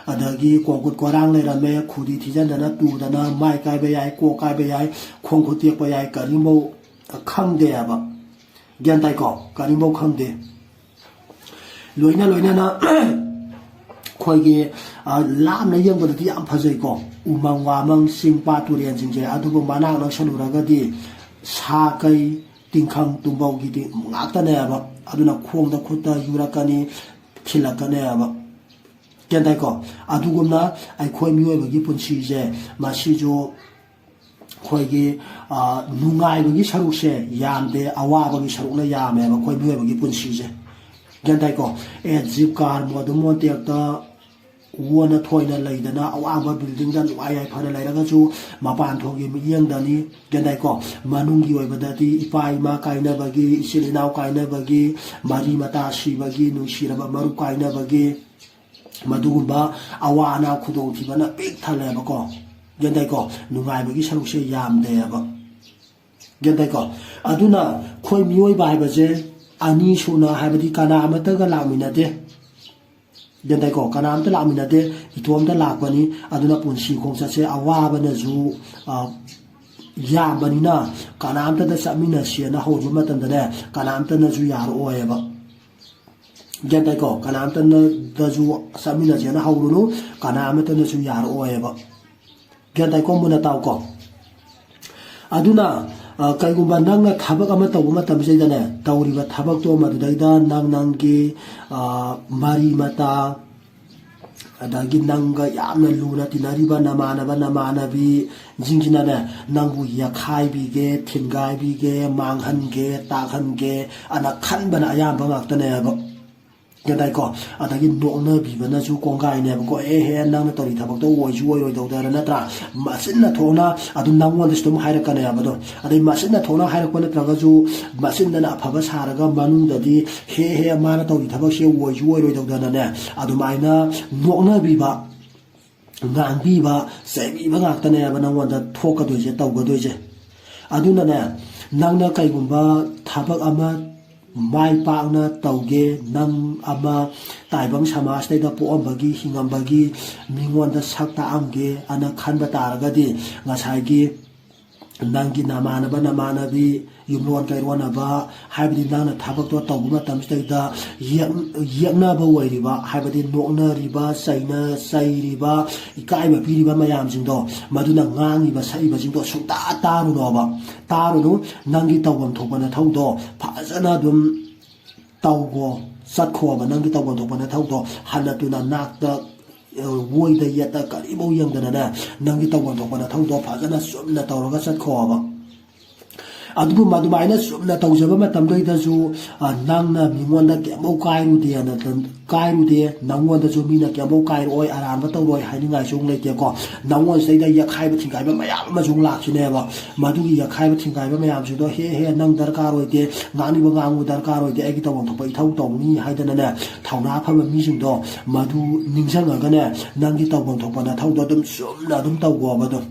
ꯑꯗꯒꯤ ꯀꯣꯡꯀꯨꯠ ꯀꯣꯔꯥꯡ ꯂꯩꯔꯝꯃꯦ, ꯈꯨꯗꯤ ꯊꯤꯖꯤꯟꯗꯅ ꯇꯨꯗꯅ ꯃꯥꯏ ꯀꯥꯏꯕ ꯌꯥꯏ, ꯀꯣꯛ ꯀꯥꯏꯕ ꯌꯥꯏ, ꯈꯣꯡ ꯈꯨꯠ ꯇꯦꯛꯄ ꯌꯥꯏ, ꯀꯔꯤꯝꯐꯧ ꯈꯪꯗꯦ ꯍꯥꯏꯕ꯫ ꯒ꯭ꯌꯥꯟ ꯇꯥꯏꯀꯣ? ꯀꯔꯤꯝꯐꯧ ꯈꯪꯗꯦ꯫ ꯂꯣꯏꯅ ꯂꯣꯏꯅꯅ ꯑꯩꯈꯣꯏꯒꯤ, ꯑ, ꯂꯥꯞꯅ ꯌꯦꯡꯕꯗꯗꯤ ꯌꯥꯝ ꯐꯖꯩꯀꯣ, ꯎꯃꯪ ꯋꯥꯃꯪ, ꯆꯤꯡ ꯄꯥꯠ ꯇꯨꯔꯦꯟꯁꯤꯡꯁꯦ꯫ ꯑꯗꯨꯕꯨ ꯃꯅꯥꯛ ꯅꯛꯁꯜꯂꯨꯔꯒꯗꯤ ꯁꯥ ꯀꯩ, ꯇꯤꯡꯈꯪ ꯇꯨꯝꯕꯧꯒꯤꯗꯤ ꯉꯥꯛꯇꯅꯦꯕ꯫ ꯑꯗꯨꯅ ꯈꯣꯡꯗ ꯈꯨꯠꯇ ꯌꯨꯔꯛꯀꯅꯤ, ꯊꯤꯜꯂꯛꯀꯅꯦꯕ꯫ ꯒ꯭ꯌꯥꯟ ꯇꯥꯏꯀꯣ? ꯑꯗꯨꯒꯨꯝꯅ ꯑꯩꯈꯣꯏ ꯃꯤꯑꯣꯏꯕꯒꯤ ꯄꯨꯟꯁꯤꯁꯦ ꯃꯁꯤꯁꯨ ꯑꯩꯈꯣꯏꯒꯤ, ꯑ, ꯅꯨꯡꯉꯥꯏꯕꯒꯤ ꯁꯔꯨꯛꯁꯦ ꯌꯥꯝꯗꯦ, ꯑꯋꯥꯕꯒꯤ ꯁꯔꯨꯛꯅ ꯌꯥꯝꯃꯦꯕ ꯑꯩꯈꯣꯏ ꯃꯤꯑꯣꯏꯕꯒꯤ ꯄꯨꯟꯁꯤꯁꯦ꯫ ꯒ꯭ꯌꯥꯟ ꯇꯥꯏꯀꯣ? ꯑꯦ, ꯖꯤꯞ ꯀꯥꯔ ꯃꯣꯗꯨ ꯃꯣꯟꯇꯦꯛꯇ ꯑꯣꯟꯅ ꯊꯣꯏꯅ ꯂꯩꯗꯅ ꯑꯋꯥꯡꯕ ꯕꯤꯜꯗꯤꯡꯗ ꯅꯨꯡꯉꯥꯏ ꯌꯥꯏꯐꯅ ꯂꯩꯔꯒꯁꯨ ꯃꯄꯥꯟ ꯊꯣꯡꯒꯤ ꯃꯤꯠꯌꯦꯡꯗꯅꯤ꯫ ꯒ꯭ꯌꯥꯟ ꯇꯥꯏꯀꯣ? ꯃꯅꯨꯡꯒꯤ ꯑꯣꯏꯕꯗꯗꯤ ꯏꯄꯥ ꯏꯃꯥ ꯀꯥꯏꯅꯕꯒꯤ, ꯏꯆꯤꯜ ꯏꯅꯥꯎ ꯀꯥꯏꯅꯕꯒꯤ, ꯃꯔꯤ ꯃꯇꯥ ꯁꯤꯕꯒꯤ, ꯅꯨꯡꯁꯤꯔꯕ ꯃꯔꯨꯞ ꯀꯥꯏꯅꯕꯒꯤ, ꯃꯗꯨꯒꯨꯝꯕ ꯑꯋꯥ ꯑꯅꯥ ꯈꯨꯗꯣꯡꯊꯤꯕꯅ ꯄꯤꯛ ꯊꯜꯂꯦꯕꯀꯣ꯫ ꯒ꯭ꯌꯥꯟ ꯇꯥꯏꯀꯣ? ꯅꯨꯡꯉꯥꯏꯕꯒꯤ ꯁꯔꯨꯛꯁꯦ ꯌꯥꯝꯗꯦꯕ꯫ ꯒ꯭ꯌꯥꯟ ꯇꯥꯏꯀꯣ? ꯑꯗꯨꯅ ꯑꯩꯈꯣꯏ ꯃꯤꯑꯣꯏꯕ ꯍꯥꯏꯕꯁꯦ ꯑꯅꯤꯁꯨꯅ, ꯍꯥꯏꯕꯗꯤ ꯀꯅꯥ ꯑꯃꯠꯇꯒ ꯂꯥꯛꯃꯤꯟꯅꯗꯦ꯫ ꯒ꯭ꯌꯥꯟ ꯇꯥꯏꯀꯣ? ꯀꯅꯥ ꯑꯃꯠꯇ ꯂꯥꯛꯃꯤꯟꯅꯗꯦ, ꯏꯇꯣꯝꯇ ꯂꯥꯛꯄꯅꯤ꯫ ꯑꯗꯨꯅ ꯄꯨꯟꯁꯤ ꯈꯣꯡꯆꯠꯁꯦ ꯑꯋꯥꯕꯅꯁꯨ, ꯑ, ꯌꯥꯝꯕꯅꯤꯅ ꯀꯅꯥꯝꯇꯗ ꯆꯠꯃꯤꯟꯅꯁꯦꯅ ꯍꯧꯔꯨꯕ ꯃꯇꯝꯗꯅꯦ, ꯀꯅꯥꯝꯇꯅꯁꯨ ꯌꯥꯔꯛꯑꯣꯏꯕ꯫ ꯒ꯭ꯌꯥꯟ ꯇꯥꯏꯀꯣ? ꯀꯅꯥꯝꯇꯅꯁꯨ ꯆꯠꯃꯤꯟꯅꯁꯦꯅ ꯍꯧꯔꯨꯅꯨ, ꯀꯅꯥ ꯑꯃꯠꯇꯅꯁꯨ ꯌꯥꯔꯛꯑꯣꯏꯕ꯫ ꯒ꯭ꯌꯥꯟ ꯇꯥꯏꯀꯣ? ꯃꯨꯟꯅ ꯇꯥꯎꯀꯣ꯫ ꯑꯗꯨꯅ, ꯑ, ꯀꯩꯒꯨꯝꯕ ꯅꯪꯅ ꯊꯕꯛ ꯑꯃ ꯇꯧꯕ ꯃꯇꯝꯁꯤꯗꯅꯦ, ꯇꯧꯔꯤꯕ ꯊꯕꯛꯇꯣ ꯃꯗꯨꯗꯩꯗ ꯅꯪ ꯅꯪꯒꯤ, ꯑ, ꯃꯔꯤ ꯃꯇꯥ, ꯑꯗꯒꯤ ꯅꯪꯒ ꯌꯥꯝꯅ ꯂꯨꯅ ꯇꯤꯟꯅꯔꯤꯕ ꯅꯃꯥꯟꯅꯕ ꯅꯃꯥꯟꯅꯕꯤꯁꯤꯡꯁꯤꯅꯅꯦ, ꯅꯪꯕꯨ ꯌꯦꯛꯈꯥꯏꯕꯤꯒꯦ, ꯊꯤꯟꯒꯥꯏꯕꯤꯒꯦ, ꯃꯥꯡꯍꯟꯒꯦ, ꯇꯥꯛꯍꯟꯒꯦ ꯑꯅ ꯈꯟꯕꯅ ꯑꯌꯥꯝꯕ ꯉꯥꯛꯇꯅꯦꯕ꯫ ꯒ꯭ꯌꯥꯟ ꯇꯥꯏꯀꯣ? ꯑꯗꯒꯤ ꯅꯣꯛꯅꯕꯤꯕꯅꯁꯨ ꯀꯣꯡꯒꯥꯏꯅꯦꯕꯀꯣ꯫ "ꯑꯦ ꯍꯦ, ꯅꯪꯅ ꯇꯧꯔꯤ ꯊꯕꯛꯇꯣ ꯑꯣꯏꯁꯨ ꯑꯣꯏꯔꯣꯏꯗꯧꯗꯅ", ꯅꯠꯇ꯭ꯔꯥ? ꯃꯆꯤꯟꯅ ꯊꯣꯛꯅ ꯑꯗꯨꯝ ꯅꯪꯉꯣꯟꯗꯁꯨ ꯑꯗꯨꯝ ꯍꯥꯏꯔꯛꯀꯅꯦꯕ ꯑꯗꯣ꯫ ꯑꯗꯩ ꯃꯆꯤꯟꯅ ꯊꯣꯛꯅ ꯍꯥꯏꯔꯛꯄ ꯅꯠꯇ꯭ꯔꯒꯁꯨ, ꯃꯆꯤꯟꯗꯅ ꯑꯐꯕ ꯁꯥꯔꯒ ꯃꯅꯨꯡꯗꯗꯤ "ꯍꯦ ꯍꯦ, ꯃꯥꯅ ꯇꯧꯔꯤ ꯊꯕꯛꯁꯦ ꯑꯣꯏꯁꯨ ꯑꯣꯏꯔꯣꯏꯗꯧꯗꯅꯅꯦ", ꯑꯗꯨꯃꯥꯏꯅ ꯅꯣꯛꯅꯕꯤꯕ, ꯉꯥꯡꯕꯤꯕ, ꯆꯩꯕꯤꯕ ꯉꯥꯛꯇꯅꯦꯕ ꯅꯪꯉꯣꯟꯗ ꯊꯣꯛꯀꯗꯣꯏꯁꯦ, ꯇꯧꯒꯗꯣꯏꯁꯦ꯫ ꯑꯗꯨꯅꯅꯦ, ꯅꯪꯅ ꯀꯩꯒꯨꯝꯕ ꯊꯕꯛ ꯑꯃ ꯃꯥꯏ ꯄꯥꯛꯅ ꯇꯧꯒꯦ, ꯅꯪ ꯑꯃ ꯇꯥꯏꯕꯪ ꯁꯃꯥꯖꯇꯩꯗ ꯄꯣꯛꯑꯝꯕꯒꯤ, ꯍꯤꯡꯉꯝꯕꯒꯤ ꯃꯤꯉꯣꯟꯗ ꯁꯛ ꯇꯥꯛꯑꯝꯒꯦ ꯑꯅ ꯈꯟꯕ ꯇꯥꯔꯒꯗꯤ, ꯉꯁꯥꯏꯒꯤ ꯅꯪꯒꯤ ꯅꯃꯥꯟꯅꯕ ꯅꯃꯥꯟꯅꯕꯤ, ꯌꯨꯝꯂꯣꯟ ꯀꯩꯔꯣꯟꯅꯕ, ꯍꯥꯏꯕꯗꯤ ꯅꯪꯅ ꯊꯕꯛꯇꯣ ꯇꯧꯕ ꯃꯇꯝꯁꯤꯗꯩꯗ ꯌꯦꯛ-, ꯌꯦꯛꯅꯕ ꯑꯣꯏꯔꯤꯕ, ꯍꯥꯏꯕꯗꯤ ꯅꯣꯛꯅꯔꯤꯕ, ꯆꯩꯅ-, ꯆꯩꯔꯤꯕ, ꯏꯀꯥꯏꯕ ꯄꯤꯔꯤꯕ ꯃꯌꯥꯝꯁꯤꯡꯗꯣ, ꯃꯗꯨꯅ ꯉꯥꯡꯉꯤꯕ ꯁꯛꯏꯕꯁꯤꯡꯗꯣ ꯁꯨꯡꯇꯥ ꯇꯥꯔꯨꯅꯣꯕ꯫ ꯇꯥꯔꯨꯅꯨ꯫ ꯅꯪꯒꯤ ꯇꯧꯐꯝ ꯊꯣꯛꯄ ꯅꯊꯧꯗꯣ ꯐꯖꯅ ꯑꯗꯨꯝ ꯇꯧꯈꯣ, ꯆꯠꯈꯣꯕ꯫ ꯅꯪꯒꯤ ꯇꯧꯐꯝ ꯊꯣꯛꯄ ꯅꯊꯧꯗꯣ ꯍꯟꯅ ꯇꯨꯅ ꯅꯥꯛꯇ, ꯑ, ꯑꯣꯏꯗ ꯌꯦꯠꯇ ꯀꯔꯤꯐꯧ ꯌꯦꯡꯗꯅꯅꯦ, ꯅꯪꯒꯤ ꯇꯧꯐꯝ ꯊꯣꯛꯄ ꯅꯊꯧꯗꯣ ꯐꯖꯅ ꯆꯨꯝꯅ ꯇꯧꯔꯒ ꯆꯠꯈꯣꯕ꯫ ꯑꯗꯨꯒꯨꯝꯕ ꯑꯗꯨꯃꯥꯏꯅ ꯆꯨꯝꯅ ꯇꯧꯖꯕ ꯃꯇꯝꯗꯩꯗꯁꯨ, ꯑ, ꯅꯪꯅ ꯃꯤꯉꯣꯟꯗ ꯀꯩꯝꯐꯧ ꯀꯥꯏꯔꯨꯗꯦꯅ, ꯀꯥꯏꯔꯨꯗꯦ, ꯅꯪꯉꯣꯟꯗꯁꯨ ꯃꯤꯅ ꯀꯩꯝꯐꯧ ꯀꯥꯏꯔꯛꯑꯣꯏ, ꯑꯔꯥꯟꯕ ꯇꯧꯔꯣꯏ ꯍꯥꯏꯅꯤꯡꯉꯥꯏꯁꯨ ꯑꯃꯨꯛ ꯂꯩꯇꯦꯀꯣ꯫ ꯅꯪꯉꯣꯟꯁꯤꯗꯩꯗ ꯌꯦꯛꯈꯥꯏꯕ ꯊꯤꯡꯒꯥꯏꯕ ꯃꯌꯥꯝ ꯑꯃꯁꯨ ꯑꯃꯨꯛ ꯂꯥꯛꯈꯤꯅꯦꯕ꯫ ꯃꯗꯨꯒꯤ ꯌꯦꯛꯈꯥꯏꯕ ꯊꯤꯡꯒꯥꯏꯕ ꯃꯌꯥꯝꯁꯤꯡꯗꯣ, "ꯍꯦ ꯍꯦ, ꯅꯪ ꯗꯔꯀꯥꯔ ꯑꯣꯏꯗꯦ, ꯉꯥꯡꯅꯤꯡꯕ ꯉꯥꯡꯉꯨ ꯗꯔꯀꯥꯔ ꯑꯣꯏꯗꯦ, ꯑꯩꯒꯤ ꯇꯧꯐꯝ ꯊꯣꯛꯄ ꯏꯊꯧ ꯇꯧꯅꯤ" ꯍꯥꯏꯗꯅꯅꯦ, ꯊꯧꯅꯥ ꯐꯕ ꯃꯤꯁꯤꯡꯗꯣ ꯃꯗꯨ ꯅꯤꯡꯁꯤꯡꯉꯒꯅꯦ, ꯅꯪꯒꯤ ꯇꯧꯐꯝ ꯊꯣꯛꯄ ꯅꯊꯧꯗꯣ ꯑꯗꯨꯝ ꯆꯨꯝꯅ ꯑꯗꯨꯝ ꯇꯧꯈꯣꯕ ꯑꯗꯨꯝ꯫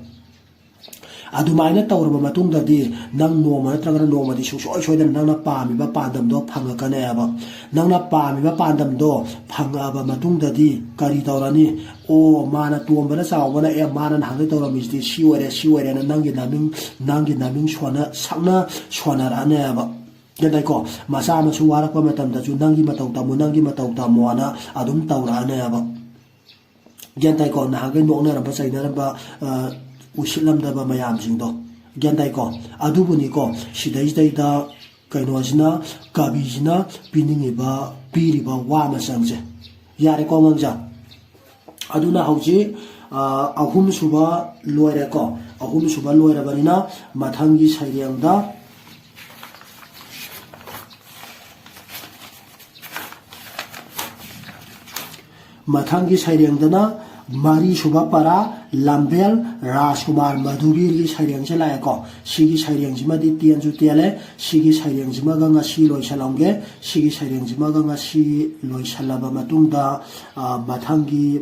ꯑꯗꯨꯃꯥꯏꯅ ꯇꯧꯔꯕ ꯃꯇꯨꯡꯗꯗꯤ ꯅꯪ ꯅꯣꯡꯃ ꯅꯠꯇ꯭ꯔꯒꯅ ꯅꯣꯡꯃꯗꯤ ꯁꯨꯡꯁꯣꯏ ꯁꯣꯏꯗꯅ ꯅꯪꯅ ꯄꯥꯝꯃꯤꯕ ꯄꯥꯟꯗꯝꯗꯣ ꯐꯪꯉꯛꯀꯅꯦꯕ꯫ ꯅꯪꯅ ꯄꯥꯝꯃꯤꯕ ꯄꯥꯟꯗꯝꯗꯣ ꯐꯪꯉꯛꯑꯕ ꯃꯇꯨꯡꯗꯗꯤ ꯀꯔꯤ ꯇꯧꯔꯅꯤ? "ꯑꯣ, ꯃꯥꯅ ꯇꯣꯝꯕꯅ ꯆꯥꯎꯕꯅ, ꯑꯦ, ꯃꯥꯅ ꯅꯍꯥꯟꯒꯩ ꯇꯧꯔꯝꯃꯤꯁꯤꯗꯤ ꯁꯤ ꯑꯣꯏꯔꯦ, ꯁꯤ ꯑꯣꯏꯔꯦꯅ" ꯅꯪꯒꯤ ꯅꯃꯤꯡ, ꯅꯪꯒꯤ ꯅꯃꯤꯡ ꯁꯣꯟꯅ, ꯁꯛꯅ ꯁꯣꯟꯅꯔꯛꯑꯅꯦꯕ꯫ ꯒ꯭ꯌꯥꯟ ꯇꯥꯏꯀꯣ? ꯃꯆꯥ ꯃꯁꯨ ꯋꯥꯔꯛꯄ ꯃꯇꯝꯗꯁꯨ "ꯅꯪꯒꯤ ꯃꯇꯧ ꯇꯝꯃꯨ, ꯅꯪꯒꯤ ꯃꯇꯧ ꯇꯝꯃꯣꯅ" ꯑꯗꯨꯝ ꯇꯧꯔꯛꯑꯅꯦꯕ꯫ ꯒ꯭ꯌꯥꯟ ꯇꯥꯏꯀꯣ? ꯅꯍꯥꯟꯈꯩ ꯅꯣꯛꯅꯔꯝꯕ, ꯆꯩꯅꯔꯝꯕ, ꯑ, ꯎꯁꯤꯠꯂꯝꯗꯕ ꯃꯌꯥꯝꯁꯤꯡꯗꯣ꯫ ꯒ꯭ꯌꯥꯟ ꯇꯥꯏꯀꯣ? ꯑꯗꯨꯕꯨꯅꯤꯀꯣ, ꯁꯤꯗꯩꯁꯤꯗꯩꯗ ꯀꯩꯅꯣꯁꯤꯅ, ꯀꯕꯤꯁꯤꯅ ꯄꯤꯅꯤꯡꯉꯤꯕ, ꯄꯤꯔꯤꯕ ꯋꯥ ꯃꯆꯪꯁꯦ꯫ ꯌꯥꯔꯦꯀꯣ, ꯑꯉꯥꯡꯖꯥ? ꯑꯗꯨꯅ ꯍꯧꯖꯤꯛ, ꯑ, ꯑꯍꯨꯝꯁꯨꯕ ꯂꯣꯏꯔꯦꯀꯣ꯫ ꯑꯍꯨꯝꯁꯨꯕ ꯂꯣꯏꯔꯕꯅꯤꯅ ꯃꯊꯪꯒꯤ ꯁꯩꯔꯦꯡꯗ, ꯃꯊꯪꯒꯤ ꯁꯩꯔꯦꯡꯗꯅ ꯃꯔꯤꯁꯨꯕ ꯄꯔꯥ, ꯂꯝꯕꯦꯜ ꯔꯥꯖꯀꯨꯃꯥꯔ ꯃꯙꯨꯕꯤꯔꯒꯤ ꯁꯩꯔꯦꯡꯁꯦ ꯂꯥꯛꯑꯦꯀꯣ꯫ ꯁꯤꯒꯤ ꯁꯩꯔꯦꯡꯁꯤꯃꯗꯤ ꯇꯦꯟꯁꯨ ꯇꯦꯜꯂꯦ꯫ ꯁꯤꯒꯤ ꯁꯩꯔꯦꯡꯁꯤꯃꯒ ꯉꯁꯤ ꯂꯣꯏꯁꯜꯂꯝꯒꯦ꯫ ꯁꯤꯒꯤ ꯁꯩꯔꯦꯡꯁꯤꯃꯒ ꯉꯁꯤ ꯂꯣꯏꯁꯜꯂꯕ ꯃꯇꯨꯡꯗ, ꯑ, ꯃꯊꯪꯒꯤ,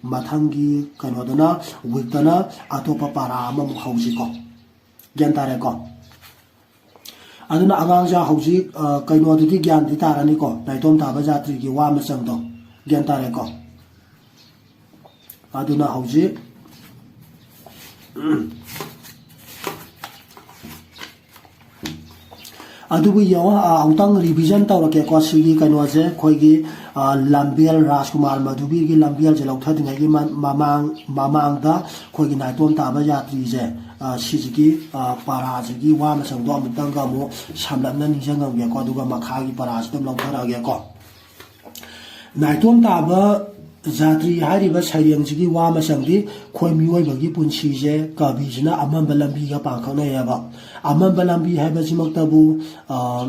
ꯃꯊꯪꯒꯤ ꯀꯩꯅꯣꯗꯅ, ꯋꯤꯛꯇꯅ ꯑꯇꯣꯞꯄ ꯄꯔꯥ ꯑꯃꯃꯨꯛ ꯍꯧꯁꯤꯀꯣ꯫ ꯒ꯭ꯌꯥꯟ ꯇꯥꯔꯦꯀꯣ? ꯑꯗꯨꯅ ꯑꯉꯥꯡꯁꯦ ꯍꯧꯖꯤꯛ, ꯑ, ꯀꯩꯅꯣꯗꯨꯗꯤ ꯒ꯭ꯌꯥꯟꯗꯤ ꯇꯥꯔꯅꯤꯀꯣ, ꯅꯥꯏꯇꯣꯝ ꯇꯥꯕ ꯖꯥꯇ꯭ꯔꯤꯒꯤ ꯋꯥ ꯃꯆꯪꯗꯣ꯫ ꯒ꯭ꯌꯥꯟ ꯇꯥꯔꯦꯀꯣ? ꯑꯗꯨꯅ ꯍꯧꯖꯤꯛ, ꯑꯗꯨꯕꯨ ꯌꯦꯡꯉꯣ, ꯑ, ꯑꯃꯨꯛꯇꯪ ꯔꯤꯚꯤꯖꯟ ꯇꯧꯔꯛꯀꯦꯀꯣ꯫ ꯁꯤꯒꯤ ꯀꯩꯅꯣꯁꯦ ꯑꯩꯈꯣꯏꯒꯤ, ꯑ, ꯂꯝꯕꯦꯜ, ꯔꯥꯖꯀꯨꯃꯥꯔ ꯃꯙꯨꯕꯤꯔꯒꯤ ꯂꯝꯕꯦꯜꯁꯦ ꯂꯧꯊꯗ꯭ꯔꯤꯉꯩꯒꯤ ꯃ-, ꯃꯃꯥꯡ, ꯃꯃꯥꯡꯗ ꯑꯩꯈꯣꯏꯒꯤ ꯅꯥꯏꯇꯣꯝ ꯇꯥꯕ ꯖꯥꯇ꯭ꯔꯤꯁꯦ, ꯑ, ꯁꯤꯁꯤꯒꯤ, ꯑ, ꯄꯔꯥꯁꯤꯒꯤ ꯋꯥ ꯃꯆꯪꯗꯣ ꯑꯃꯨꯛꯇꯪꯒ ꯑꯃꯨꯛ ꯁꯝꯂꯞꯅ ꯅꯤꯡꯁꯤꯡꯉꯝꯒꯦꯀꯣ꯫ ꯑꯗꯨꯒ ꯃꯈꯥꯒꯤ ꯄꯔꯥꯁꯤꯗ ꯑꯃꯨꯛ ꯂꯧꯊꯔꯛꯑꯒꯦꯀꯣ꯫ ꯅꯥꯏꯇꯣꯝ ꯇꯥꯕ ꯖꯥꯇ꯭ꯔꯤ ꯍꯥꯏꯔꯤꯕ ꯁꯩꯔꯦꯡꯁꯤꯒꯤ ꯋꯥ ꯃꯆꯪꯗꯤ ꯑꯩꯈꯣꯏ ꯃꯤꯑꯣꯏꯕꯒꯤ ꯄꯨꯟꯁꯤꯁꯦ ꯀꯕꯤꯁꯤꯅ ꯑꯃꯝꯕ ꯂꯝꯕꯤꯒ ꯄꯥꯡꯈꯛꯅꯩꯌꯦꯕ꯫ ꯑꯃꯝꯕ ꯂꯝꯕꯤ ꯍꯥꯏꯕꯁꯤꯃꯛꯇꯕꯨ, ꯑ,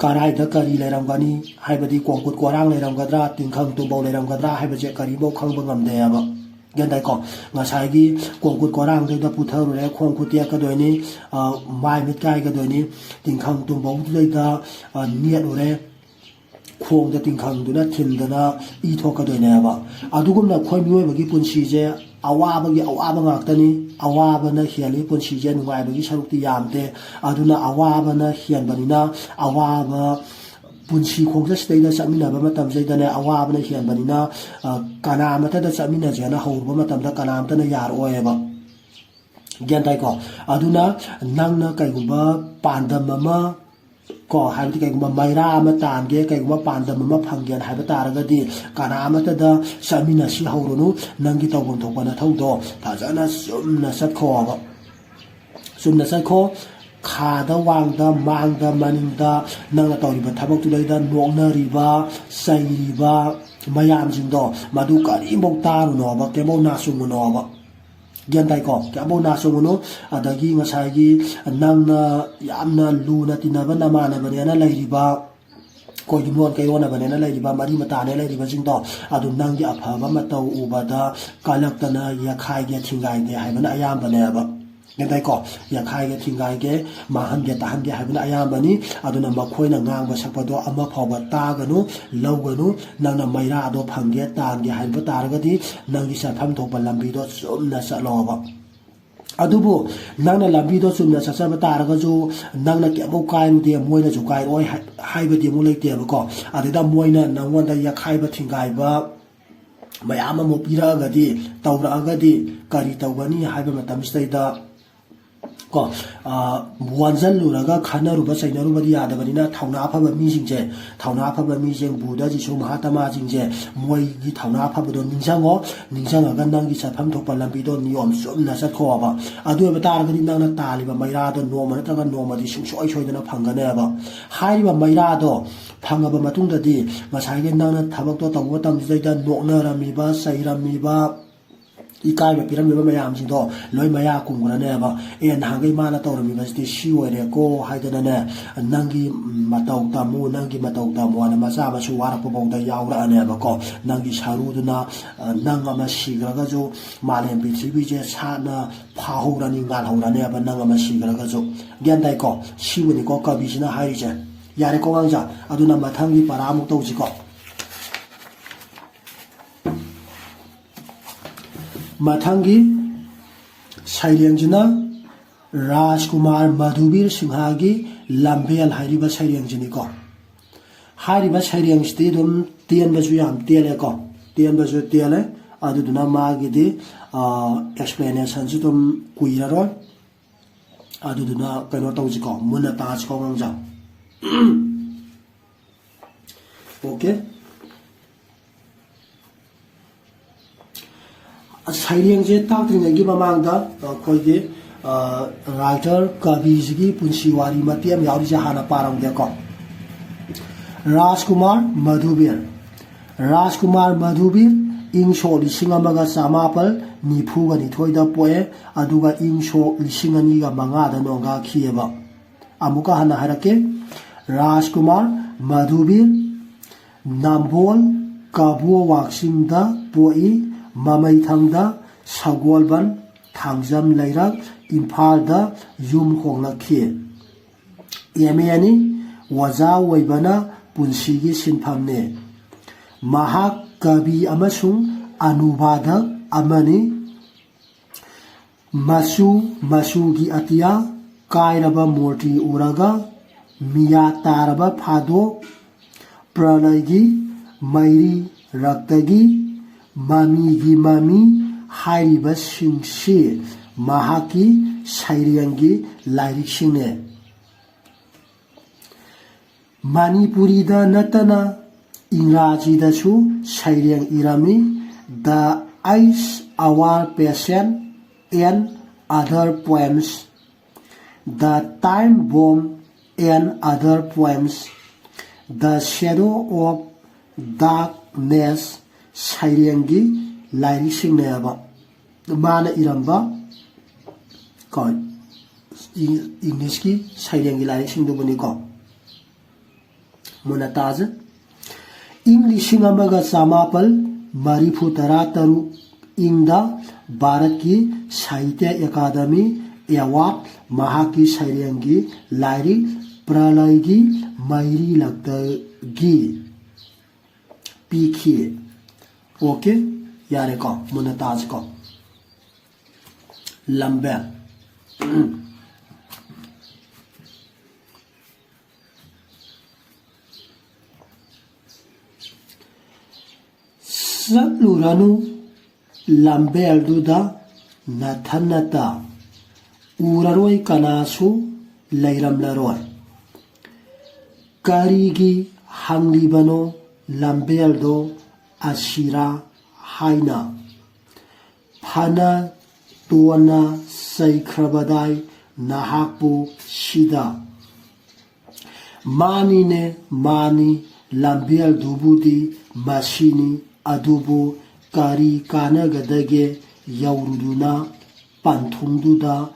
ꯀꯔꯥꯏꯗ ꯀꯔꯤ ꯂꯩꯔꯝꯒꯅꯤ, ꯍꯥꯏꯕꯗꯤ ꯀꯣꯡꯀꯨꯠ ꯀꯣꯔꯥꯡ ꯂꯩꯔꯝꯒꯗ꯭ꯔꯥ, ꯇꯤꯡꯈꯪ ꯇꯨꯝꯕꯧ ꯂꯩꯔꯝꯒꯗ꯭ꯔꯥ ꯍꯥꯏꯕꯁꯦ ꯀꯔꯤꯐꯧ ꯈꯪꯕ ꯉꯝꯗꯦꯕ꯫ ꯒ꯭ꯌꯥꯟ ꯇꯥꯏꯀꯣ? ꯉꯁꯥꯏꯒꯤ ꯀꯣꯡꯀꯨꯠ ꯀꯣꯔꯥꯡꯗꯩꯗ ꯄꯨꯊꯔꯨꯔꯦ, ꯈꯣꯡ ꯈꯨꯠ ꯇꯦꯛꯀꯗꯣꯏꯅꯤ, ꯑ, ꯃꯥꯏ ꯃꯤꯠ ꯀꯥꯏꯒꯗꯣꯏꯅꯤ, ꯇꯤꯡꯈꯪ ꯇꯨꯝꯕꯧꯗꯨꯗꯩꯗ, ꯑ, ꯅꯦꯠꯂꯨꯔꯦ, ꯈꯣꯡꯗ ꯇꯤꯡꯈꯪꯗꯨꯅ ꯊꯤꯟꯗꯅ ꯏ ꯊꯣꯛꯀꯗꯣꯏꯅꯦꯕ꯫ ꯑꯗꯨꯒꯨꯝꯅ ꯑꯩꯈꯣꯏ ꯃꯤꯑꯣꯏꯕꯒꯤ ꯄꯨꯟꯁꯤꯁꯦ ꯑꯋꯥꯕꯒꯤ ꯑꯋꯥꯕ ꯉꯥꯛꯇꯅꯤ꯫ ꯑꯋꯥꯕꯅ ꯍꯦꯜꯂꯤ ꯄꯨꯟꯁꯤꯁꯦ, ꯅꯨꯡꯉꯥꯏꯕꯒꯤ ꯁꯔꯨꯛꯇꯤ ꯌꯥꯝꯗꯦ꯫ ꯑꯗꯨꯅ ꯑꯋꯥꯕꯅ ꯍꯦꯟꯕꯅꯤꯅ, ꯑꯋꯥꯕ ꯄꯨꯟꯁꯤ ꯈꯣꯡꯆꯠꯁꯤꯗꯩꯗ ꯆꯠꯃꯤꯟꯅꯕ ꯃꯇꯝꯁꯤꯗꯩꯗꯅꯦ, ꯑꯋꯥꯕꯅ ꯍꯦꯟꯕꯅꯤꯅ, ꯑ, ꯀꯅꯥ ꯑꯃꯠꯇꯗ ꯆꯠꯃꯤꯟꯅꯁꯦꯅ ꯍꯧꯔꯨꯕ ꯃꯇꯝꯗ ꯀꯅꯥ ꯑꯃꯠꯇꯅ ꯌꯥꯔꯛꯑꯣꯏꯕ꯫ ꯒ꯭ꯌꯥꯟ ꯇꯥꯏꯀꯣ? ꯑꯗꯨꯅ ꯅꯪꯅ ꯀꯩꯒꯨꯝꯕ ꯄꯥꯟꯗꯝ ꯑꯃ ꯀꯣ, ꯍꯥꯏꯕꯗꯤ ꯀꯩꯒꯨꯝꯕ ꯃꯩꯔꯥ ꯑꯃ ꯇꯥꯟꯒꯦ, ꯀꯩꯒꯨꯝꯕ ꯄꯥꯟꯗꯝ ꯑꯃ ꯐꯪꯒꯦꯅ ꯍꯥꯏꯕ ꯇꯥꯔꯒꯗꯤ ꯀꯅꯥ ꯑꯃꯠꯇꯗ ꯆꯠꯃꯤꯟꯅꯁꯤ ꯍꯧꯔꯨꯅꯨ꯫ ꯅꯪꯒꯤ ꯇꯧꯐꯝ ꯊꯣꯛꯄ ꯅꯊꯧꯗꯣ ꯐꯖꯅ ꯆꯨꯝꯅ ꯆꯠꯈꯣꯕ꯫ ꯆꯨꯝꯅ ꯆꯠꯈꯣ꯫ ꯈꯥꯗ ꯋꯥꯡꯗ, ꯃꯥꯡꯗ ꯃꯅꯤꯡꯗ, ꯅꯪꯅ ꯇꯧꯔꯤꯕ ꯊꯕꯛꯇꯨꯗꯩꯗ ꯅꯣꯛꯅꯔꯤꯕ, ꯆꯩꯔꯤꯕ, ꯃꯌꯥꯝꯁꯤꯡꯗꯣ, ꯃꯗꯨ ꯀꯔꯤꯝꯐꯧ ꯇꯥꯔꯨꯅꯣꯕ, ꯀꯩꯝꯐꯧ ꯅꯥꯆꯨꯡꯉꯨꯅꯣꯕ꯫ ꯒ꯭ꯌꯥꯟ ꯇꯥꯏꯀꯣ? ꯀꯩꯝꯐꯧ ꯅꯥꯆꯨꯡꯉꯨꯅꯨ꯫ ꯑꯗꯒꯤ ꯉꯁꯥꯏꯒꯤ ꯅꯪꯅ ꯌꯥꯝꯅ ꯂꯨꯅ ꯇꯤꯟꯅꯕ ꯅꯃꯥꯟꯅꯕꯅꯦꯅ ꯂꯩꯔꯤꯕ, ꯑꯩꯈꯣꯏ ꯌꯨꯝꯂꯣꯟ ꯀꯩꯔꯣꯟꯅꯕꯅꯦꯅ ꯂꯩꯔꯤꯕ, ꯃꯔꯤ ꯃꯇꯥꯅꯦ ꯂꯩꯔꯤꯕꯁꯤꯡꯗꯣ, ꯑꯗꯨ ꯅꯪꯒꯤ ꯑꯐꯕ ꯃꯇꯧ ꯎꯕꯗ ꯀꯜꯂꯛꯇꯅ ꯌꯦꯛꯈꯥꯏꯒꯦ ꯊꯤꯡꯒꯥꯏꯒꯦ ꯍꯥꯏꯕꯅ ꯑꯌꯥꯝꯕꯅꯦꯕ꯫ ꯒ꯭ꯌꯥꯟ ꯇꯥꯏꯀꯣ? ꯌꯦꯛꯈꯥꯏꯒꯦ ꯊꯤꯡꯒꯥꯏꯒꯦ, ꯃꯥꯡꯍꯟꯒꯦ ꯇꯥꯍꯟꯒꯦ ꯍꯥꯏꯕꯅ ꯑꯌꯥꯝꯕꯅꯤ꯫ ꯑꯗꯨꯅ ꯃꯈꯣꯏꯅ ꯉꯥꯡꯕ ꯁꯛꯄꯗꯣ ꯑꯃ ꯐꯥꯎꯕ ꯇꯥꯒꯅꯨ, ꯂꯧꯒꯅꯨ꯫ ꯅꯪꯅ ꯃꯩꯔꯥꯗꯣ ꯐꯪꯒꯦ ꯇꯥꯟꯒꯦ ꯍꯥꯏꯕ ꯇꯥꯔꯒꯗꯤ, ꯅꯪꯒꯤ ꯆꯠꯐꯝ ꯊꯣꯛꯄ ꯂꯝꯕꯤꯗꯣ ꯆꯨꯝꯅ ꯆꯠꯂꯣꯕ꯫ ꯑꯗꯨꯕꯨ ꯅꯪꯅ ꯂꯝꯕꯤꯗꯣ ꯆꯨꯝꯅ ꯆꯠꯆꯕ ꯇꯥꯔꯒꯁꯨ, ꯅꯪꯅ ꯀꯩꯝꯐꯥꯎ ꯀꯥꯏꯔꯨꯗꯦ, ꯃꯣꯏꯅꯁꯨ ꯀꯥꯏꯔꯛꯑꯣꯏ ꯍꯥꯏ-, ꯍꯥꯏꯕꯗꯤ ꯑꯃꯨꯛ ꯂꯩꯇꯦꯕꯀꯣ꯫ ꯑꯗꯨꯗ ꯃꯣꯏꯅ ꯅꯪꯉꯣꯟꯗ ꯌꯦꯛꯈꯥꯏꯕ ꯊꯤꯡꯒꯥꯏꯕ ꯃꯌꯥꯝ ꯑꯃ ꯄꯤꯔꯛꯑꯒꯗꯤ, ꯇꯧꯔꯛꯑꯒꯗꯤ ꯀꯔꯤ ꯇꯧꯒꯅꯤ ꯍꯥꯏꯕ ꯃꯇꯝꯁꯤꯗꯩꯗ ꯀꯣ, ꯑ, ꯋꯥꯟꯁꯤꯜꯂꯨꯔꯒ ꯈꯟꯅꯔꯨꯕ ꯆꯩꯅꯔꯨꯕꯗꯤ ꯌꯥꯗꯕꯅꯤꯅ, ꯊꯧꯅꯥ ꯐꯕ ꯃꯤꯁꯤꯡꯁꯦ, ꯊꯧꯅꯥ ꯐꯕ ꯃꯤꯁꯤꯡ, ꯕꯨꯙ, ꯖꯤꯁꯨ, ꯃꯍꯥꯇꯃꯥꯁꯤꯡꯁꯦ, ꯃꯣꯏꯒꯤ ꯊꯧꯅꯥ ꯐꯕꯗꯣ ꯅꯤꯡꯁꯤꯡꯉꯣ꯫ ꯅꯤꯡꯁꯤꯡꯉꯒ ꯅꯪꯒꯤ ꯆꯠꯐꯝ ꯊꯣꯛꯄ ꯂꯝꯕꯤꯗꯣ ꯅꯤꯌꯣꯝ ꯆꯨꯝꯅ ꯆꯠꯈꯣꯕ꯫ ꯑꯗꯨ ꯑꯣꯏꯕ ꯇꯥꯔꯒꯗꯤ ꯅꯪꯅ ꯇꯥꯜꯂꯤꯕ ꯃꯩꯔꯥꯗꯣ ꯅꯣꯡꯃ ꯅꯠꯇ꯭ꯔꯒ ꯅꯣꯡꯃꯗꯤ ꯁꯨꯡꯁꯣꯏ ꯁꯣꯏꯗꯅ ꯐꯪꯒꯅꯦꯕ꯫ ꯍꯥꯏꯔꯤꯕ ꯃꯩꯔꯥꯗꯣ ꯐꯪꯉꯕ ꯃꯇꯨꯡꯗꯗꯤ, ꯉꯁꯥꯏꯒꯤ ꯅꯪꯅ ꯊꯕꯛꯇꯣ ꯇꯧꯕ ꯃꯇꯝꯁꯤꯗꯩꯗ ꯅꯣꯛꯅꯔꯝꯃꯤꯕ, ꯆꯩꯔꯝꯃꯤꯕ, ꯏꯀꯥꯏꯕ ꯄꯤꯔꯝꯃꯤꯕ ꯃꯌꯥꯝꯁꯤꯡꯗꯣ ꯂꯣꯏ ꯃꯌꯥ ꯀꯨꯝꯈ꯭ꯔꯅꯦꯕ꯫ "ꯑꯦ, ꯅꯍꯥꯟꯈꯩ ꯃꯥꯅ ꯇꯧꯔꯝꯃꯤꯕꯁꯤꯗꯤ ꯁꯤ ꯑꯣꯏꯔꯦꯀꯣ" ꯍꯥꯏꯗꯅꯅꯦ, ꯅꯪꯒꯤ ꯃꯇꯧ ꯇꯝꯃꯨ, ꯅꯪꯒꯤ ꯃꯇꯧ ꯇꯝꯃꯨ ꯍꯥꯏꯅ ꯃꯆꯥ ꯃꯁꯨ ꯋꯥꯔꯛꯄ ꯐꯥꯎꯗ ꯌꯥꯎꯔꯛꯑꯅꯦꯕꯀꯣ꯫ ꯅꯪꯒꯤ ꯁꯔꯨꯗꯨꯅ, ꯑ, ꯅꯪ ꯑꯃ ꯁꯤꯈ꯭ꯔꯒꯁꯨ ꯃꯥꯂꯦꯝ ꯄ꯭ꯔꯤꯊꯤꯕꯤꯁꯦ ꯁꯥꯠꯅ ꯐꯥꯍꯧꯔꯅꯤ, ꯉꯥꯜꯍꯧꯔꯅꯦꯕ, ꯅꯪ ꯑꯃ ꯁꯤꯈ꯭ꯔꯒꯁꯨ꯫ ꯒ꯭ꯌꯥꯟ ꯇꯥꯏꯀꯣ? ꯁꯤꯕꯨꯅꯤꯀꯣ ꯀꯕꯤꯁꯤꯅ ꯍꯥꯏꯔꯤꯁꯦ꯫ ꯌꯥꯔꯦꯀꯣ ꯑꯉꯥꯡꯁꯥ? ꯑꯗꯨꯅ ꯃꯊꯪꯒꯤ ꯄꯔꯥ ꯑꯃꯨꯛ ꯇꯧꯁꯤꯀꯣ꯫ ꯃꯊꯪꯒꯤ ꯁꯩꯔꯦꯡꯁꯤꯅ ꯔꯥꯖꯀꯨꯃꯥꯔ ꯃꯙꯨꯕꯤꯔ ꯁꯤꯡꯍꯒꯤ ꯂꯝꯕꯦꯜ ꯍꯥꯏꯔꯤꯕ ꯁꯩꯔꯦꯡꯁꯤꯅꯤꯀꯣ꯫ ꯍꯥꯏꯔꯤꯕ ꯁꯩꯔꯦꯡꯁꯤꯗꯤ ꯑꯗꯨꯝ ꯇꯦꯟꯕꯁꯨ ꯌꯥꯝ ꯇꯦꯜꯂꯦꯀꯣ, ꯇꯦꯟꯕꯁꯨ ꯇꯦꯜꯂꯦ꯫ ꯑꯗꯨꯗꯨꯅ ꯃꯥꯒꯤꯗꯤ, ꯑ, ꯑꯦꯛꯁꯄ꯭ꯂꯦꯅꯦꯁꯟꯁꯨ ꯑꯗꯨꯝ ꯀꯨꯏꯔꯔꯣꯏ꯫ ꯑꯗꯨꯗꯨꯅ ꯀꯩꯅꯣ ꯇꯧꯁꯤꯀꯣ, ꯃꯨꯟꯅ ꯇꯥꯁꯤꯀꯣ ꯑꯉꯥꯡꯁꯥ꯫ ꯑꯣꯀꯦ꯫ ꯁꯩꯔꯦꯡꯁꯦ ꯇꯥꯛꯇ꯭ꯔꯤꯉꯩꯒꯤ ꯃꯃꯥꯡꯗ ꯑꯩꯈꯣꯏꯒꯤ, ꯑ, ꯔꯥꯏꯇꯔ, ꯀꯕꯤꯁꯤꯒꯤ ꯄꯨꯟꯁꯤ ꯋꯥꯔꯤ ꯃꯇꯦꯛ ꯑꯃ ꯌꯥꯎꯔꯤꯁꯦ ꯍꯥꯟꯅ ꯄꯥꯔꯝꯒꯦꯀꯣ꯫ ꯔꯥꯖꯀꯨꯃꯥꯔ ꯃꯙꯨꯕꯤꯔ꯫ ꯔꯥꯖꯀꯨꯃꯥꯔ ꯃꯙꯨꯕꯤꯔ ꯏꯪ ꯁꯣꯛ ꯂꯤꯁꯤꯡ ꯑꯃꯒ ꯆꯃꯥꯄꯜ ꯅꯤꯐꯨꯒ ꯅꯤꯊꯣꯏꯗ ꯄꯣꯛꯑꯦ, ꯑꯗꯨꯒ ꯏꯪ ꯁꯣꯛ ꯂꯤꯁꯤꯡ ꯑꯅꯤꯒ ꯃꯉꯥꯗ ꯅꯣꯡꯒꯥꯈꯤꯑꯕ꯫ ꯑꯃꯨꯛꯀ ꯍꯟꯅ ꯍꯥꯏꯔꯛꯀꯦ, ꯔꯥꯖꯀꯨꯃꯥꯔ ꯃꯙꯨꯕꯤꯔ ꯅꯝꯕꯣꯜ ꯀꯕꯣ ꯋꯥꯛꯆꯤꯡꯗ ꯄꯣꯛꯏ, ꯃꯃꯩꯊꯪꯗ ꯁꯒꯣꯜꯕꯟ ꯊꯥꯡꯖꯝ ꯂꯩꯔꯛ ꯏꯝꯐꯥꯜꯗ ꯌꯨꯝ ꯍꯣꯡꯂꯛꯈꯤ꯫ ꯑꯦꯝ ꯑꯦꯅꯤ ꯑꯣꯖꯥ ꯑꯣꯏꯕꯅ ꯄꯨꯟꯁꯤꯒꯤ ꯁꯤꯟꯐꯝꯅꯤ꯫ ꯃꯍꯥꯛ ꯀꯕꯤ ꯑꯃꯁꯨꯡ ꯑꯅꯨꯕꯥꯗꯛ ꯑꯃꯅꯤ꯫ ꯃꯆꯨ ꯃꯆꯨꯒꯤ ꯑꯇꯤꯌꯥ ꯀꯥꯏꯔꯕ ꯃꯨꯔꯇꯤ ꯎꯔꯒ ꯃꯤꯌꯥ ꯇꯥꯔꯕ ꯐꯥꯗꯣꯛ ꯄ꯭ꯔꯂꯩꯒꯤ ꯃꯩꯔꯤ ꯔꯛꯇꯒꯤ ꯃꯃꯤꯒꯤ ꯃꯃꯤ ꯍꯥꯏꯔꯤꯕꯁꯤꯡꯁꯤ ꯃꯍꯥꯛꯀꯤ ꯁꯩꯔꯦꯡꯒꯤ ꯂꯥꯏꯔꯤꯛꯁꯤꯡꯅꯤ꯫ ꯃꯅꯤꯄꯨꯔꯤꯗ ꯅꯠꯇꯅ ꯏꯪꯒ꯭ꯔꯥꯖꯤꯗꯁꯨ ꯁꯩꯔꯦꯡ ꯏꯔꯝꯃꯤ꯫ The Ice Hour Patient and Other Poems, The Time Bomb and Other Poems, The Shadow of Darkness, ꯁꯩꯔꯦꯡꯒꯤ ꯂꯥꯏꯔꯤꯛꯁꯤꯡꯅꯦꯕ꯫ ꯃꯥꯅ ꯏꯔꯝꯕ ꯀꯣ, ꯏꯪꯂꯤꯁꯀꯤ ꯁꯩꯔꯦꯡꯒꯤ ꯂꯥꯏꯔꯤꯛꯁꯤꯡꯗꯨꯕꯨꯅꯤꯀꯣ꯫ ꯃꯨꯟꯅ ꯇꯥꯖ꯫ ꯏꯪ ꯂꯤꯁꯤꯡ ꯑꯃꯒ ꯆꯃꯥꯄꯜ ꯃꯔꯤꯐꯨ ꯇꯔꯥ ꯇꯔꯨꯛ ꯏꯪꯗ ꯚꯥꯔꯠꯀꯤ ꯁꯥꯍꯤꯇ꯭ꯌ ꯑꯦꯀꯥꯗꯃꯤ ꯑꯦꯋꯥꯔꯗ ꯃꯍꯥꯛꯀꯤ ꯁꯩꯔꯦꯡꯒꯤ ꯂꯥꯏꯔꯤꯛ ꯄ꯭ꯔꯂꯩꯒꯤ ꯃꯩꯔꯤ ꯂꯛꯇꯒꯤ ꯄꯤꯈꯤ꯫ ꯑꯣꯀꯦ, ꯌꯥꯔꯦꯀꯣ, ꯃꯨꯟꯅ ꯇꯥꯁꯤꯀꯣ꯫ ꯂꯝꯕꯦꯜ꯫ ꯆꯠꯂꯨꯔꯅꯨ ꯂꯝꯕꯦꯜꯗꯨꯗ ꯅꯊꯟꯅꯇ, ꯎꯔꯔꯣꯏ ꯀꯅꯥꯁꯨ ꯂꯩꯔꯝꯂꯔꯣꯏ꯫ ꯀꯔꯤꯒꯤ ꯍꯪꯂꯤꯕꯅꯣ ꯂꯝꯕꯦꯜꯗꯣ ꯑꯁꯤꯔꯥ ꯍꯥꯏꯅ? ꯐꯅ ꯇꯣꯟꯅ ꯆꯩꯈ꯭ꯔꯕꯗꯥꯏ ꯅꯍꯥꯛꯄꯨ ꯁꯤꯗ꯫ ꯃꯥꯅꯤꯅꯦ, ꯃꯥꯅꯤ, ꯂꯝꯕꯦꯜꯗꯨꯕꯨꯗꯤ ꯃꯁꯤꯅꯤ꯫ ꯑꯗꯨꯕꯨ ꯀꯔꯤ ꯀꯥꯟꯅꯒꯗꯒꯦ ꯌꯧꯔꯨꯗꯨꯅ ꯄꯟꯊꯨꯡꯗꯨꯗ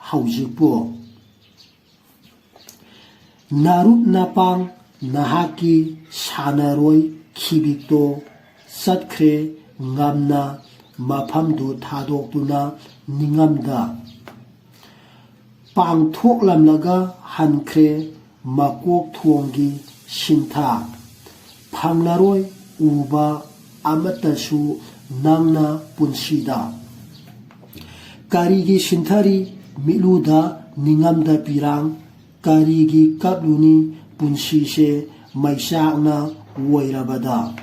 ꯍꯧꯖꯤꯛꯄꯨ? ꯅꯥꯔꯨꯞ ꯅꯄꯥꯡ ꯅꯍꯥꯛꯀꯤ ꯁꯥꯟꯅꯔꯣꯏ ꯈꯤꯕꯤꯛꯇꯣ ꯆꯠꯈ꯭ꯔꯦ ꯉꯝꯅ ꯃꯐꯝꯗꯨ ꯊꯥꯗꯣꯛꯇꯨꯅ ꯅꯤꯡꯉꯝꯗ ꯄꯥꯡꯊꯣꯛꯂꯝꯂꯒ ꯍꯟꯈ꯭ꯔꯦ ꯃꯀꯣꯛ ꯊꯣꯡꯒꯤ ꯁꯤꯟꯊꯥ꯫ ꯐꯪꯂꯔꯣꯏ ꯎꯕ ꯑꯃꯠꯇꯁꯨ ꯅꯪꯅ ꯄꯨꯟꯁꯤꯗ꯫ ꯀꯔꯤꯒꯤ ꯁꯤꯟꯊꯔꯤ ꯃꯤꯠꯂꯨꯗ ꯅꯤꯡꯉꯝꯗ ꯄꯤꯔꯥꯡ? ꯀꯔꯤꯒꯤ ꯀꯞꯂꯨꯅꯤ ꯄꯨꯟꯁꯤꯁꯦ ꯃꯩꯆꯥꯛꯅ ꯑꯣꯏꯔꯕꯗ?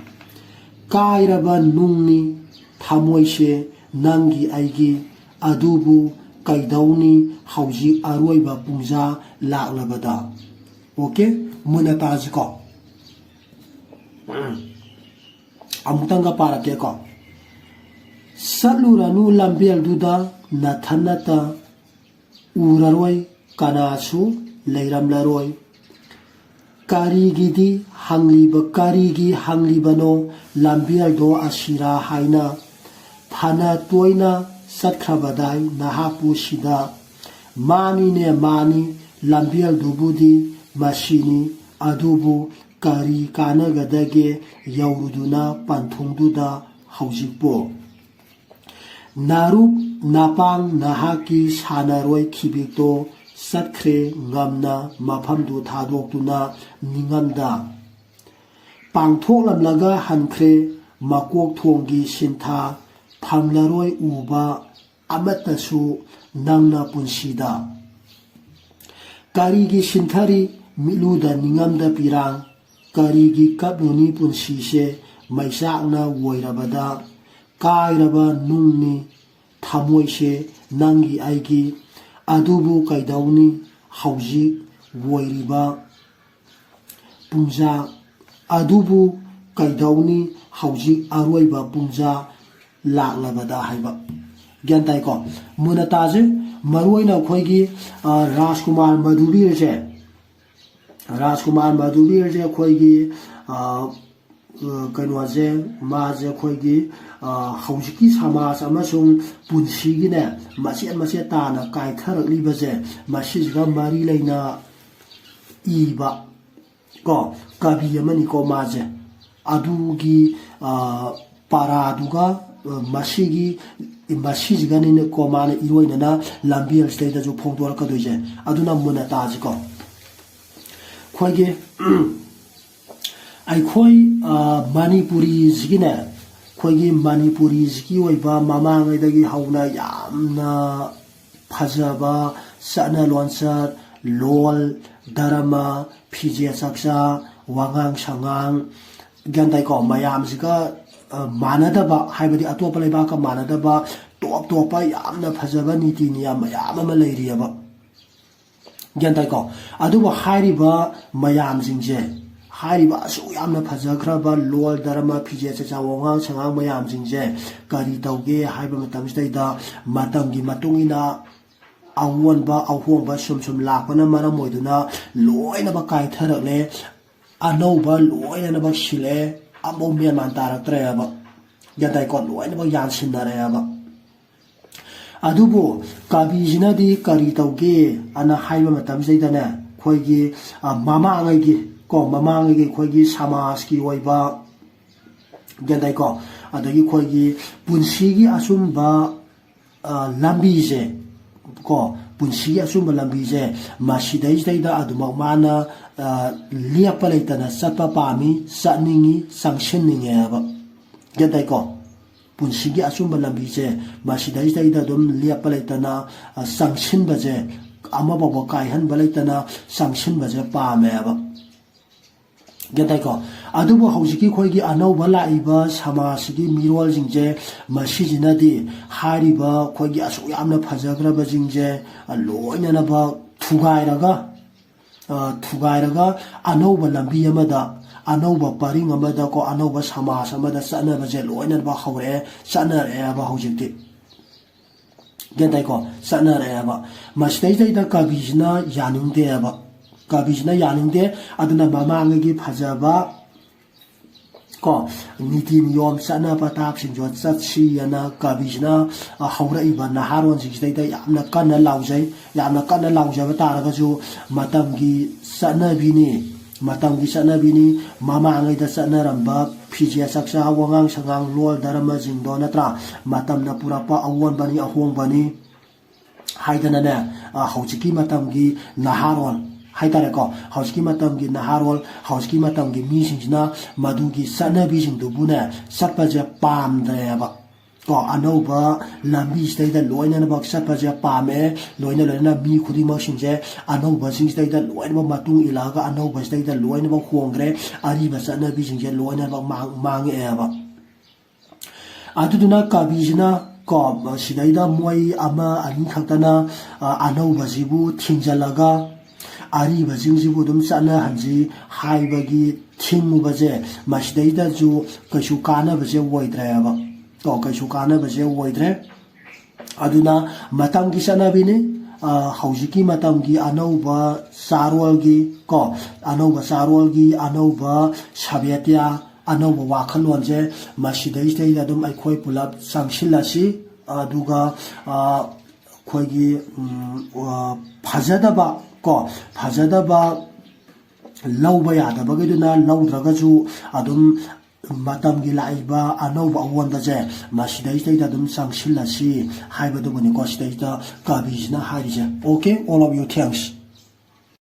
ꯀꯥꯏꯔꯕ ꯅꯨꯡꯅꯤ ꯊꯃꯣꯏꯁꯦ ꯅꯪꯒꯤ ꯑꯩꯒꯤ, ꯑꯗꯨꯕꯨ ꯀꯩꯗꯧꯅꯤ ꯍꯧꯖꯤꯛ ꯑꯔꯣꯏꯕ ꯄꯨꯡꯖꯥ ꯂꯥꯛꯂꯕꯗ꯫ ꯑꯣꯀꯦ, ꯃꯨꯟꯅ ꯇꯥꯁꯤꯀꯣ꯫ ꯑꯃꯨꯛꯇꯪꯒ ꯄꯥꯔꯛꯀꯦꯀꯣ꯫ ꯆꯠꯂꯨꯔꯅꯨ ꯂꯝꯕꯦꯜꯗꯨꯗ ꯅꯊꯟꯅꯇ, ꯎꯔꯔꯣꯏ ꯀꯅꯥꯁꯨ ꯂꯩꯔꯝꯂꯔꯣꯏ꯫ ꯀꯔꯤꯒꯤꯗꯤ ꯍꯪꯂꯤꯕ, ꯀꯔꯤꯒꯤ ꯍꯪꯂꯤꯕꯅꯣ ꯂꯝꯕꯦꯜꯗꯣ ꯑꯁꯤꯔꯥ ꯍꯥꯏꯅ? ꯐꯅ ꯇꯣꯏꯅ ꯆꯠꯈ꯭ꯔꯕꯗꯥꯏ ꯅꯍꯥꯛꯄꯨ ꯁꯤꯗ꯫ ꯃꯥꯅꯤꯅꯦ ꯃꯥꯅꯤ, ꯂꯝꯕꯦꯜꯗꯨꯕꯨꯗꯤ ꯃꯁꯤꯅꯤ, ꯑꯗꯨꯕꯨ ꯀꯔꯤ ꯀꯥꯟꯅꯒꯗꯒꯦ ꯌꯧꯔꯨꯗꯨꯅ ꯄꯟꯊꯨꯡꯗꯨꯗ ꯍꯧꯖꯤꯛꯄꯨ? ꯅꯥꯔꯨꯞ ꯅꯄꯥꯡ ꯅꯍꯥꯛꯀꯤ ꯁꯥꯟꯅꯔꯣꯏ ꯈꯤꯕꯤꯛꯇꯣ ꯆꯠꯈ꯭ꯔꯦ ꯉꯝꯅ ꯃꯐꯝꯗꯨ ꯊꯥꯗꯣꯛꯇꯨꯅ ꯅꯤꯡꯉꯝꯗ ꯄꯥꯡꯊꯣꯛꯂꯝꯂꯒ ꯍꯟꯈ꯭ꯔꯦ ꯃꯀꯣꯛ ꯊꯣꯡꯒꯤ ꯁꯤꯟꯊꯥ꯫ ꯐꯪꯂꯔꯣꯏ ꯎꯕ ꯑꯃꯠꯇꯁꯨ ꯅꯪꯅ ꯄꯨꯟꯁꯤꯗ꯫ ꯀꯔꯤꯒꯤ ꯁꯤꯟꯊꯔꯤ ꯃꯤꯠꯂꯨꯗ ꯅꯤꯡꯉꯝꯗ ꯄꯤꯔꯥꯡ? ꯀꯔꯤꯒꯤ ꯀꯞꯂꯨꯅꯤ ꯄꯨꯟꯁꯤꯁꯦ ꯃꯩꯆꯥꯛꯅ ꯑꯣꯏꯔꯕꯗ? ꯀꯥꯏꯔꯕ ꯅꯨꯡꯅꯤ ꯊꯃꯣꯏꯁꯦ ꯅꯪꯒꯤ ꯑꯩꯒꯤ, ꯑꯗꯨꯕꯨ ꯀꯩꯗꯧꯅꯤ ꯍꯧꯖꯤꯛ ꯑꯣꯏꯔꯤꯕ ꯄꯨꯡꯖꯥ ꯑꯗꯨꯕꯨ ꯀꯩꯗꯧꯅꯤ ꯍꯧꯖꯤꯛ ꯑꯔꯣꯏꯕ ꯄꯨꯡꯖꯥ ꯂꯥꯛꯂꯕꯗ ꯍꯥꯏꯕ꯫ ꯒ꯭ꯌꯥꯟ ꯇꯥꯏꯀꯣ? ꯃꯨꯟꯅ ꯇꯥꯁꯦ꯫ ꯃꯔꯨꯑꯣꯏꯅ ꯑꯩꯈꯣꯏꯒꯤ, ꯑ, ꯔꯥꯖꯀꯨꯃꯥꯔ ꯃꯙꯨꯕꯤꯔꯁꯦ, ꯔꯥꯖꯀꯨꯃꯥꯔ ꯃꯙꯨꯕꯤꯔꯁꯦ ꯑꯩꯈꯣꯏꯒꯤ, ꯑ, ꯑ, ꯀꯩꯅꯣꯁꯦ, ꯃꯥꯁꯦ ꯑꯩꯈꯣꯏꯒꯤ, ꯑ, ꯍꯧꯖꯤꯛꯀꯤ ꯁꯃꯥꯖ ꯑꯃꯁꯨꯡ ꯄꯨꯟꯁꯤꯒꯤꯅꯦ, ꯃꯆꯦꯠ ꯃꯆꯦꯠ ꯇꯥꯅ ꯀꯥꯏꯊꯔꯛꯂꯤꯕꯁꯦ, ꯃꯁꯤꯁꯤꯒ ꯃꯔꯤ ꯂꯩꯅ ꯏꯕ ꯀꯣ, ꯀꯕꯤ ꯑꯃꯅꯤꯀꯣ ꯃꯥꯁꯦ꯫ ꯑꯗꯨꯒꯤ, ꯑ, ꯄꯥꯔꯥꯗꯨꯒ, ꯑ, ꯃꯁꯤꯒꯤ, ꯃꯁꯤꯁꯤꯒꯅꯤꯅꯦꯀꯣ ꯃꯥꯅ ꯏꯔꯣꯏꯅꯅ ꯂꯝꯕꯦꯜꯁꯤꯗꯩꯗꯁꯨ ꯐꯣꯡꯗꯣꯔꯛꯀꯗꯣꯏꯁꯦ꯫ ꯑꯗꯨꯅ ꯃꯨꯟꯅ ꯇꯥꯁꯤꯀꯣ꯫ ꯑꯩꯈꯣꯏꯒꯤ, ꯑꯩꯈꯣꯏ, ꯑ, ꯃꯅꯤꯄꯨꯔꯤꯁꯤꯒꯤꯅꯦ, ꯑꯩꯈꯣꯏꯒꯤ ꯃꯅꯤꯄꯨꯔꯤꯁꯤꯒꯤ ꯑꯣꯏꯕ ꯃꯃꯥꯡꯉꯩꯗꯒꯤ ꯍꯧꯅ ꯌꯥꯝꯅ ꯐꯖꯕ ꯆꯠꯅ ꯂꯣꯟꯆꯠ, ꯂꯣꯜ, ꯙꯔꯃ, ꯐꯤꯖꯦꯠ ꯆꯥꯛꯆꯥ, ꯋꯥꯉꯥꯡ ꯁꯉꯥꯡ, ꯒ꯭ꯌꯥꯟ ꯇꯥꯏꯀꯣ? ꯃꯌꯥꯝꯁꯤꯒ, ꯑ, ꯃꯥꯟꯅꯗꯕ, ꯍꯥꯏꯕꯗꯤ ꯑꯇꯣꯞꯄ ꯂꯩꯕꯥꯛꯀ ꯃꯥꯟꯅꯗꯕ ꯇꯣꯞ ꯇꯣꯞꯄ ꯌꯥꯝꯅ ꯐꯖꯕ ꯅꯤꯇꯤ ꯅꯤꯌꯝ ꯃꯌꯥꯝ ꯑꯃ ꯂꯩꯔꯤꯑꯕ꯫ ꯒ꯭ꯌꯥꯟ ꯇꯥꯏꯀꯣ? ꯑꯗꯨꯕꯨ ꯍꯥꯏꯔꯤꯕ ꯃꯌꯥꯝꯁꯤꯡꯁꯦ, ꯍꯥꯏꯔꯤꯕ ꯑꯁꯨꯛ ꯌꯥꯝꯅ ꯐꯖꯈ꯭ꯔꯕ ꯂꯣꯜ, ꯙꯔꯃ, ꯐꯤꯖꯦꯠ ꯆꯥꯛꯆꯥ, ꯋꯥꯉꯥꯡ ꯁꯉꯥꯡ ꯃꯌꯥꯝꯁꯤꯡꯁꯦ ꯀꯔꯤ ꯇꯧꯒꯦ ꯍꯥꯏꯕ ꯃꯇꯝꯁꯤꯗꯩꯗ, ꯃꯇꯝꯒꯤ ꯃꯇꯨꯡ ꯏꯟꯅ ꯑꯑꯣꯟꯕ ꯑꯍꯣꯡꯕ ꯁꯨꯝ ꯁꯨꯝ ꯂꯥꯛꯄꯅ ꯃꯔꯝ ꯑꯣꯏꯗꯨꯅ ꯂꯣꯏꯅꯃꯛ ꯀꯥꯏꯊꯔꯛꯂꯦ꯫ ꯑꯅꯧꯕ ꯂꯣꯏꯅꯃꯛ ꯁꯤꯜꯂꯛꯑꯦ꯫ ꯑꯃꯐꯥꯎ ꯃꯦꯟ ꯃꯥꯟ ꯇꯥꯔꯛꯇ꯭ꯔꯦꯕ꯫ ꯒ꯭ꯌꯥꯟ ꯇꯥꯏꯀꯣ? ꯂꯣꯏꯅꯃꯛ ꯌꯥꯟꯁꯤꯟꯅꯔꯛꯑꯦꯕ꯫ ꯑꯗꯨꯕꯨ ꯀꯕꯤꯁꯤꯅꯗꯤ ꯀꯔꯤ ꯇꯧꯒꯦ ꯑꯅ ꯍꯥꯏꯕ ꯃꯇꯝꯁꯤꯗꯩꯗꯅꯦ, ꯑꯩꯈꯣꯏꯒꯤ, ꯑ, ꯃꯃꯥꯡꯉꯩꯒꯤ ꯀꯣ, ꯃꯃꯥꯡꯉꯩꯒꯤ ꯑꯩꯈꯣꯏꯒꯤ ꯁꯃꯥꯖꯀꯤ ꯑꯣꯏꯕ, ꯒ꯭ꯌꯥꯟ ꯇꯥꯏꯀꯣ? ꯑꯗꯒꯤ ꯑꯩꯈꯣꯏꯒꯤ ꯄꯨꯟꯁꯤꯒꯤ ꯑꯆꯨꯝꯕ, ꯑ, ꯂꯝꯕꯤꯁꯦ ꯀꯣ, ꯄꯨꯟꯁꯤꯒꯤ ꯑꯆꯨꯝꯕ ꯂꯝꯕꯤꯁꯦ ꯃꯁꯤꯗꯩꯁꯤꯗꯩꯗ ꯑꯗꯨꯃꯛ ꯃꯥꯅ, ꯑ, ꯂꯦꯞꯄ ꯂꯩꯇꯅ ꯆꯠꯄ ꯄꯥꯝꯃꯤ, ꯆꯠꯅꯤꯡꯉꯤ, ꯆꯪꯁꯤꯟꯅꯤꯡꯉꯦꯕ꯫ ꯒ꯭ꯌꯥꯟ ꯇꯥꯏꯀꯣ? ꯄꯨꯟꯁꯤꯒꯤ ꯑꯆꯨꯝꯕ ꯂꯝꯕꯤꯁꯦ ꯃꯁꯤꯗꯩꯁꯤꯗꯩꯗ ꯑꯗꯨꯝ ꯂꯦꯞꯄ ꯂꯩꯇꯅ, ꯑ, ꯆꯪꯁꯤꯟꯕꯁꯦ, ꯑꯃꯐꯥꯎꯕ ꯀꯥꯏꯍꯟꯕ ꯂꯩꯇꯅ ꯆꯪꯁꯤꯟꯕꯁꯦ ꯄꯥꯝꯃꯦꯕ꯫ ꯒ꯭ꯌꯥꯟ ꯇꯥꯏꯀꯣ? ꯑꯗꯨꯕꯨ ꯍꯧꯖꯤꯛꯀꯤ ꯑꯩꯈꯣꯏꯒꯤ ꯑꯅꯧꯕ ꯂꯥꯛꯏꯕ ꯁꯃꯥꯖꯁꯤꯒꯤ ꯃꯤꯔꯣꯜꯁꯤꯡꯁꯦ, ꯃꯁꯤꯁꯤꯅꯗꯤ ꯍꯥꯏꯔꯤꯕ ꯑꯩꯈꯣꯏꯒꯤ ꯑꯁꯨꯛ ꯌꯥꯝꯅ ꯐꯖꯈ꯭ꯔꯕꯁꯤꯡꯁꯦ, ꯑ, ꯂꯣꯏꯅꯅꯃꯛ ꯊꯨꯒꯥꯏꯔꯒ, ꯑ, ꯊꯨꯒꯥꯏꯔꯒ ꯑꯅꯧꯕ ꯂꯝꯕꯤ ꯑꯃꯗ, ꯑꯅꯧꯕ ꯄꯔꯤꯡ ꯑꯃꯗ ꯀꯣ, ꯑꯅꯧꯕ ꯁꯃꯥꯖ ꯑꯃꯗ ꯆꯠꯅꯕꯁꯦ ꯂꯣꯏꯅꯃꯛ ꯍꯧꯔꯛꯑꯦ, ꯆꯠꯅꯔꯛꯑꯦꯕ ꯍꯧꯖꯤꯛꯇꯤ꯫ ꯒ꯭ꯌꯥꯟ ꯇꯥꯏꯀꯣ? ꯆꯠꯅꯔꯛꯑꯦꯕ꯫ ꯃꯁꯤꯗꯩꯁꯤꯗꯩꯗ ꯀꯕꯤꯁꯤꯅ ꯌꯥꯅꯤꯡꯗꯦꯕ꯫ ꯀꯕꯤꯁꯤꯅ ꯌꯥꯅꯤꯡꯗꯦ꯫ ꯑꯗꯨꯅ ꯃꯃꯥꯡꯉꯩꯒꯤ ꯐꯖꯕ ꯀꯣ, ꯅꯤꯇꯤ ꯅꯤꯌꯣꯝ ꯆꯠꯅ ꯄꯊꯥꯞꯁꯤꯡꯁꯨ ꯆꯠꯁꯤ ꯍꯥꯏꯅ ꯀꯕꯤꯁꯤꯅ, ꯑ, ꯍꯧꯔꯛꯏꯕ ꯅꯍꯥꯔꯣꯟꯁꯤꯡꯁꯤꯗꯩꯗ ꯌꯥꯝꯅ ꯀꯟꯅ ꯂꯥꯎꯖꯩ꯫ ꯌꯥꯝꯅ ꯀꯟꯅ ꯂꯥꯎꯖꯕ ꯇꯥꯔꯒꯁꯨ ꯃꯇꯝꯒꯤ ꯆꯠꯅꯕꯤꯅꯤ, ꯃꯇꯝꯒꯤ ꯆꯠꯅꯕꯤꯅꯤ꯫ ꯃꯃꯥꯡꯉꯩꯗ ꯆꯠꯅꯔꯝꯕ ꯐꯤꯖꯦꯠ ꯆꯛꯆꯥ, ꯋꯥꯉꯥꯡ ꯁꯉꯥꯡ, ꯂꯣꯟ ꯙꯔꯃꯁꯤꯡꯗꯣ ꯅꯠꯇ꯭ꯔꯥ, ꯃꯇꯝꯅ ꯄꯨꯔꯛꯄ ꯑꯑꯣꯟꯕꯅꯤ, ꯑꯍꯣꯡꯕꯅꯤ ꯍꯥꯏꯗꯅꯅꯦ, ꯑ, ꯍꯧꯖꯤꯛꯀꯤ ꯃꯇꯝꯒꯤ ꯅꯍꯥꯔꯣꯜ ꯍꯥꯏꯇꯥꯔꯦꯀꯣ, ꯍꯧꯖꯤꯛꯀꯤ ꯃꯇꯝꯒꯤ ꯅꯍꯥꯔꯣꯜ, ꯍꯧꯖꯤꯛꯀꯤ ꯃꯇꯝꯒꯤ ꯃꯤꯁꯤꯡꯁꯤꯅ ꯃꯗꯨꯒꯤ ꯆꯠꯅꯕꯤꯁꯤꯡꯗꯨꯕꯨꯅꯦ ꯆꯠꯄꯁꯦ ꯄꯥꯝꯗ꯭ꯔꯦꯕ꯫ ꯀꯣ, ꯑꯅꯧꯕ ꯂꯝꯕꯤꯁꯤꯗꯩꯗ ꯂꯣꯏꯅꯃꯛ ꯆꯠꯄꯁꯦ ꯄꯥꯝꯃꯦ꯫ ꯂꯣꯏꯅ ꯂꯣꯏꯅꯅ ꯃꯤ ꯈꯨꯗꯤꯡꯃꯛꯁꯤꯡꯁꯦ ꯑꯅꯧꯕꯁꯤꯡꯁꯤꯗꯩꯗ ꯂꯣꯏꯅꯃꯛ ꯃꯇꯨꯡ ꯏꯜꯂꯛꯑꯒ ꯑꯅꯧꯕꯁꯤꯗꯩꯗ ꯂꯣꯏꯅꯃꯛ ꯍꯣꯡꯈ꯭ꯔꯦ꯫ ꯑꯔꯤꯕ ꯆꯠꯅꯕꯤꯁꯤꯡꯁꯦ ꯂꯣꯏꯅꯃꯛ ꯃꯥꯡ-, ꯃꯥꯡꯉꯛꯑꯦꯕ꯫ ꯑꯗꯨꯗꯨꯅ ꯀꯕꯤꯁꯤꯅ ꯀꯣ, ꯁꯤꯗꯩꯗ ꯃꯣꯏ ꯑꯃ ꯑꯅꯤ ꯈꯛꯇꯅ, ꯑ, ꯑꯅꯧꯕꯁꯤꯕꯨ ꯊꯤꯡꯖꯤꯜꯂꯒ ꯑꯔꯤꯕꯁꯤꯡꯁꯤꯕꯨ ꯑꯗꯨꯝ ꯆꯠꯅꯍꯟꯁꯤ ꯍꯥꯏꯕꯒꯤ ꯊꯤꯡꯉꯨꯕꯁꯦ, ꯃꯁꯤꯗꯩꯗꯁꯨ ꯀꯩꯁꯨ ꯀꯥꯟꯅꯕꯁꯦ ꯑꯣꯏꯗ꯭ꯔꯦꯕ꯫ ꯀꯣ, ꯀꯩꯁꯨ ꯀꯥꯟꯅꯕꯁꯦ ꯑꯣꯏꯗ꯭ꯔꯦ꯫ ꯑꯗꯨꯅ ꯃꯇꯝꯒꯤ ꯆꯠꯅꯕꯤꯅꯤ꯫ ꯑ, ꯍꯧꯖꯤꯛꯀꯤ ꯃꯇꯝꯒꯤ ꯑꯅꯧꯕ ꯆꯥꯔꯣꯜꯒꯤ, ꯀꯣ, ꯑꯅꯧꯕ ꯆꯥꯔꯣꯜꯒꯤ, ꯑꯅꯧꯕ ꯁꯥꯕꯦꯇ꯭ꯌꯥ, ꯑꯅꯧꯕ ꯋꯥꯈꯜꯂꯣꯟꯁꯦ ꯃꯁꯤꯗꯩꯁꯤꯗꯩꯗ ꯑꯗꯨꯝ ꯑꯩꯈꯣꯏ ꯄꯨꯂꯞ ꯆꯪꯁꯤꯜꯂꯁꯤ꯫ ꯑꯗꯨꯒ, ꯑ, ꯑꯩꯈꯣꯏꯒꯤ, ꯎꯝ, ꯑ, ꯐꯖꯗꯕ, ꯀꯣ, ꯐꯖꯗꯕ ꯂꯧꯕ ꯌꯥꯗꯕꯒꯤꯗꯨꯅ ꯂꯧꯗ꯭ꯔꯒꯁꯨ ꯑꯗꯨꯝ ꯃꯇꯝꯒꯤ ꯂꯥꯛꯏꯕ ꯑꯅꯧꯕ ꯑꯑꯣꯟꯕꯁꯦ ꯃꯁꯤꯗꯩꯁꯤꯗꯩꯗ ꯑꯗꯨꯝ ꯆꯪꯁꯤꯜꯂꯁꯤ ꯍꯥꯏꯕꯗꯨꯕꯨꯅꯤꯀꯣ ꯁꯤꯗꯩꯁꯤꯗ ꯀꯕꯤꯁꯤꯅ ꯍꯥꯏꯔꯤꯁꯦ꯫ Okay, all of you, thanks.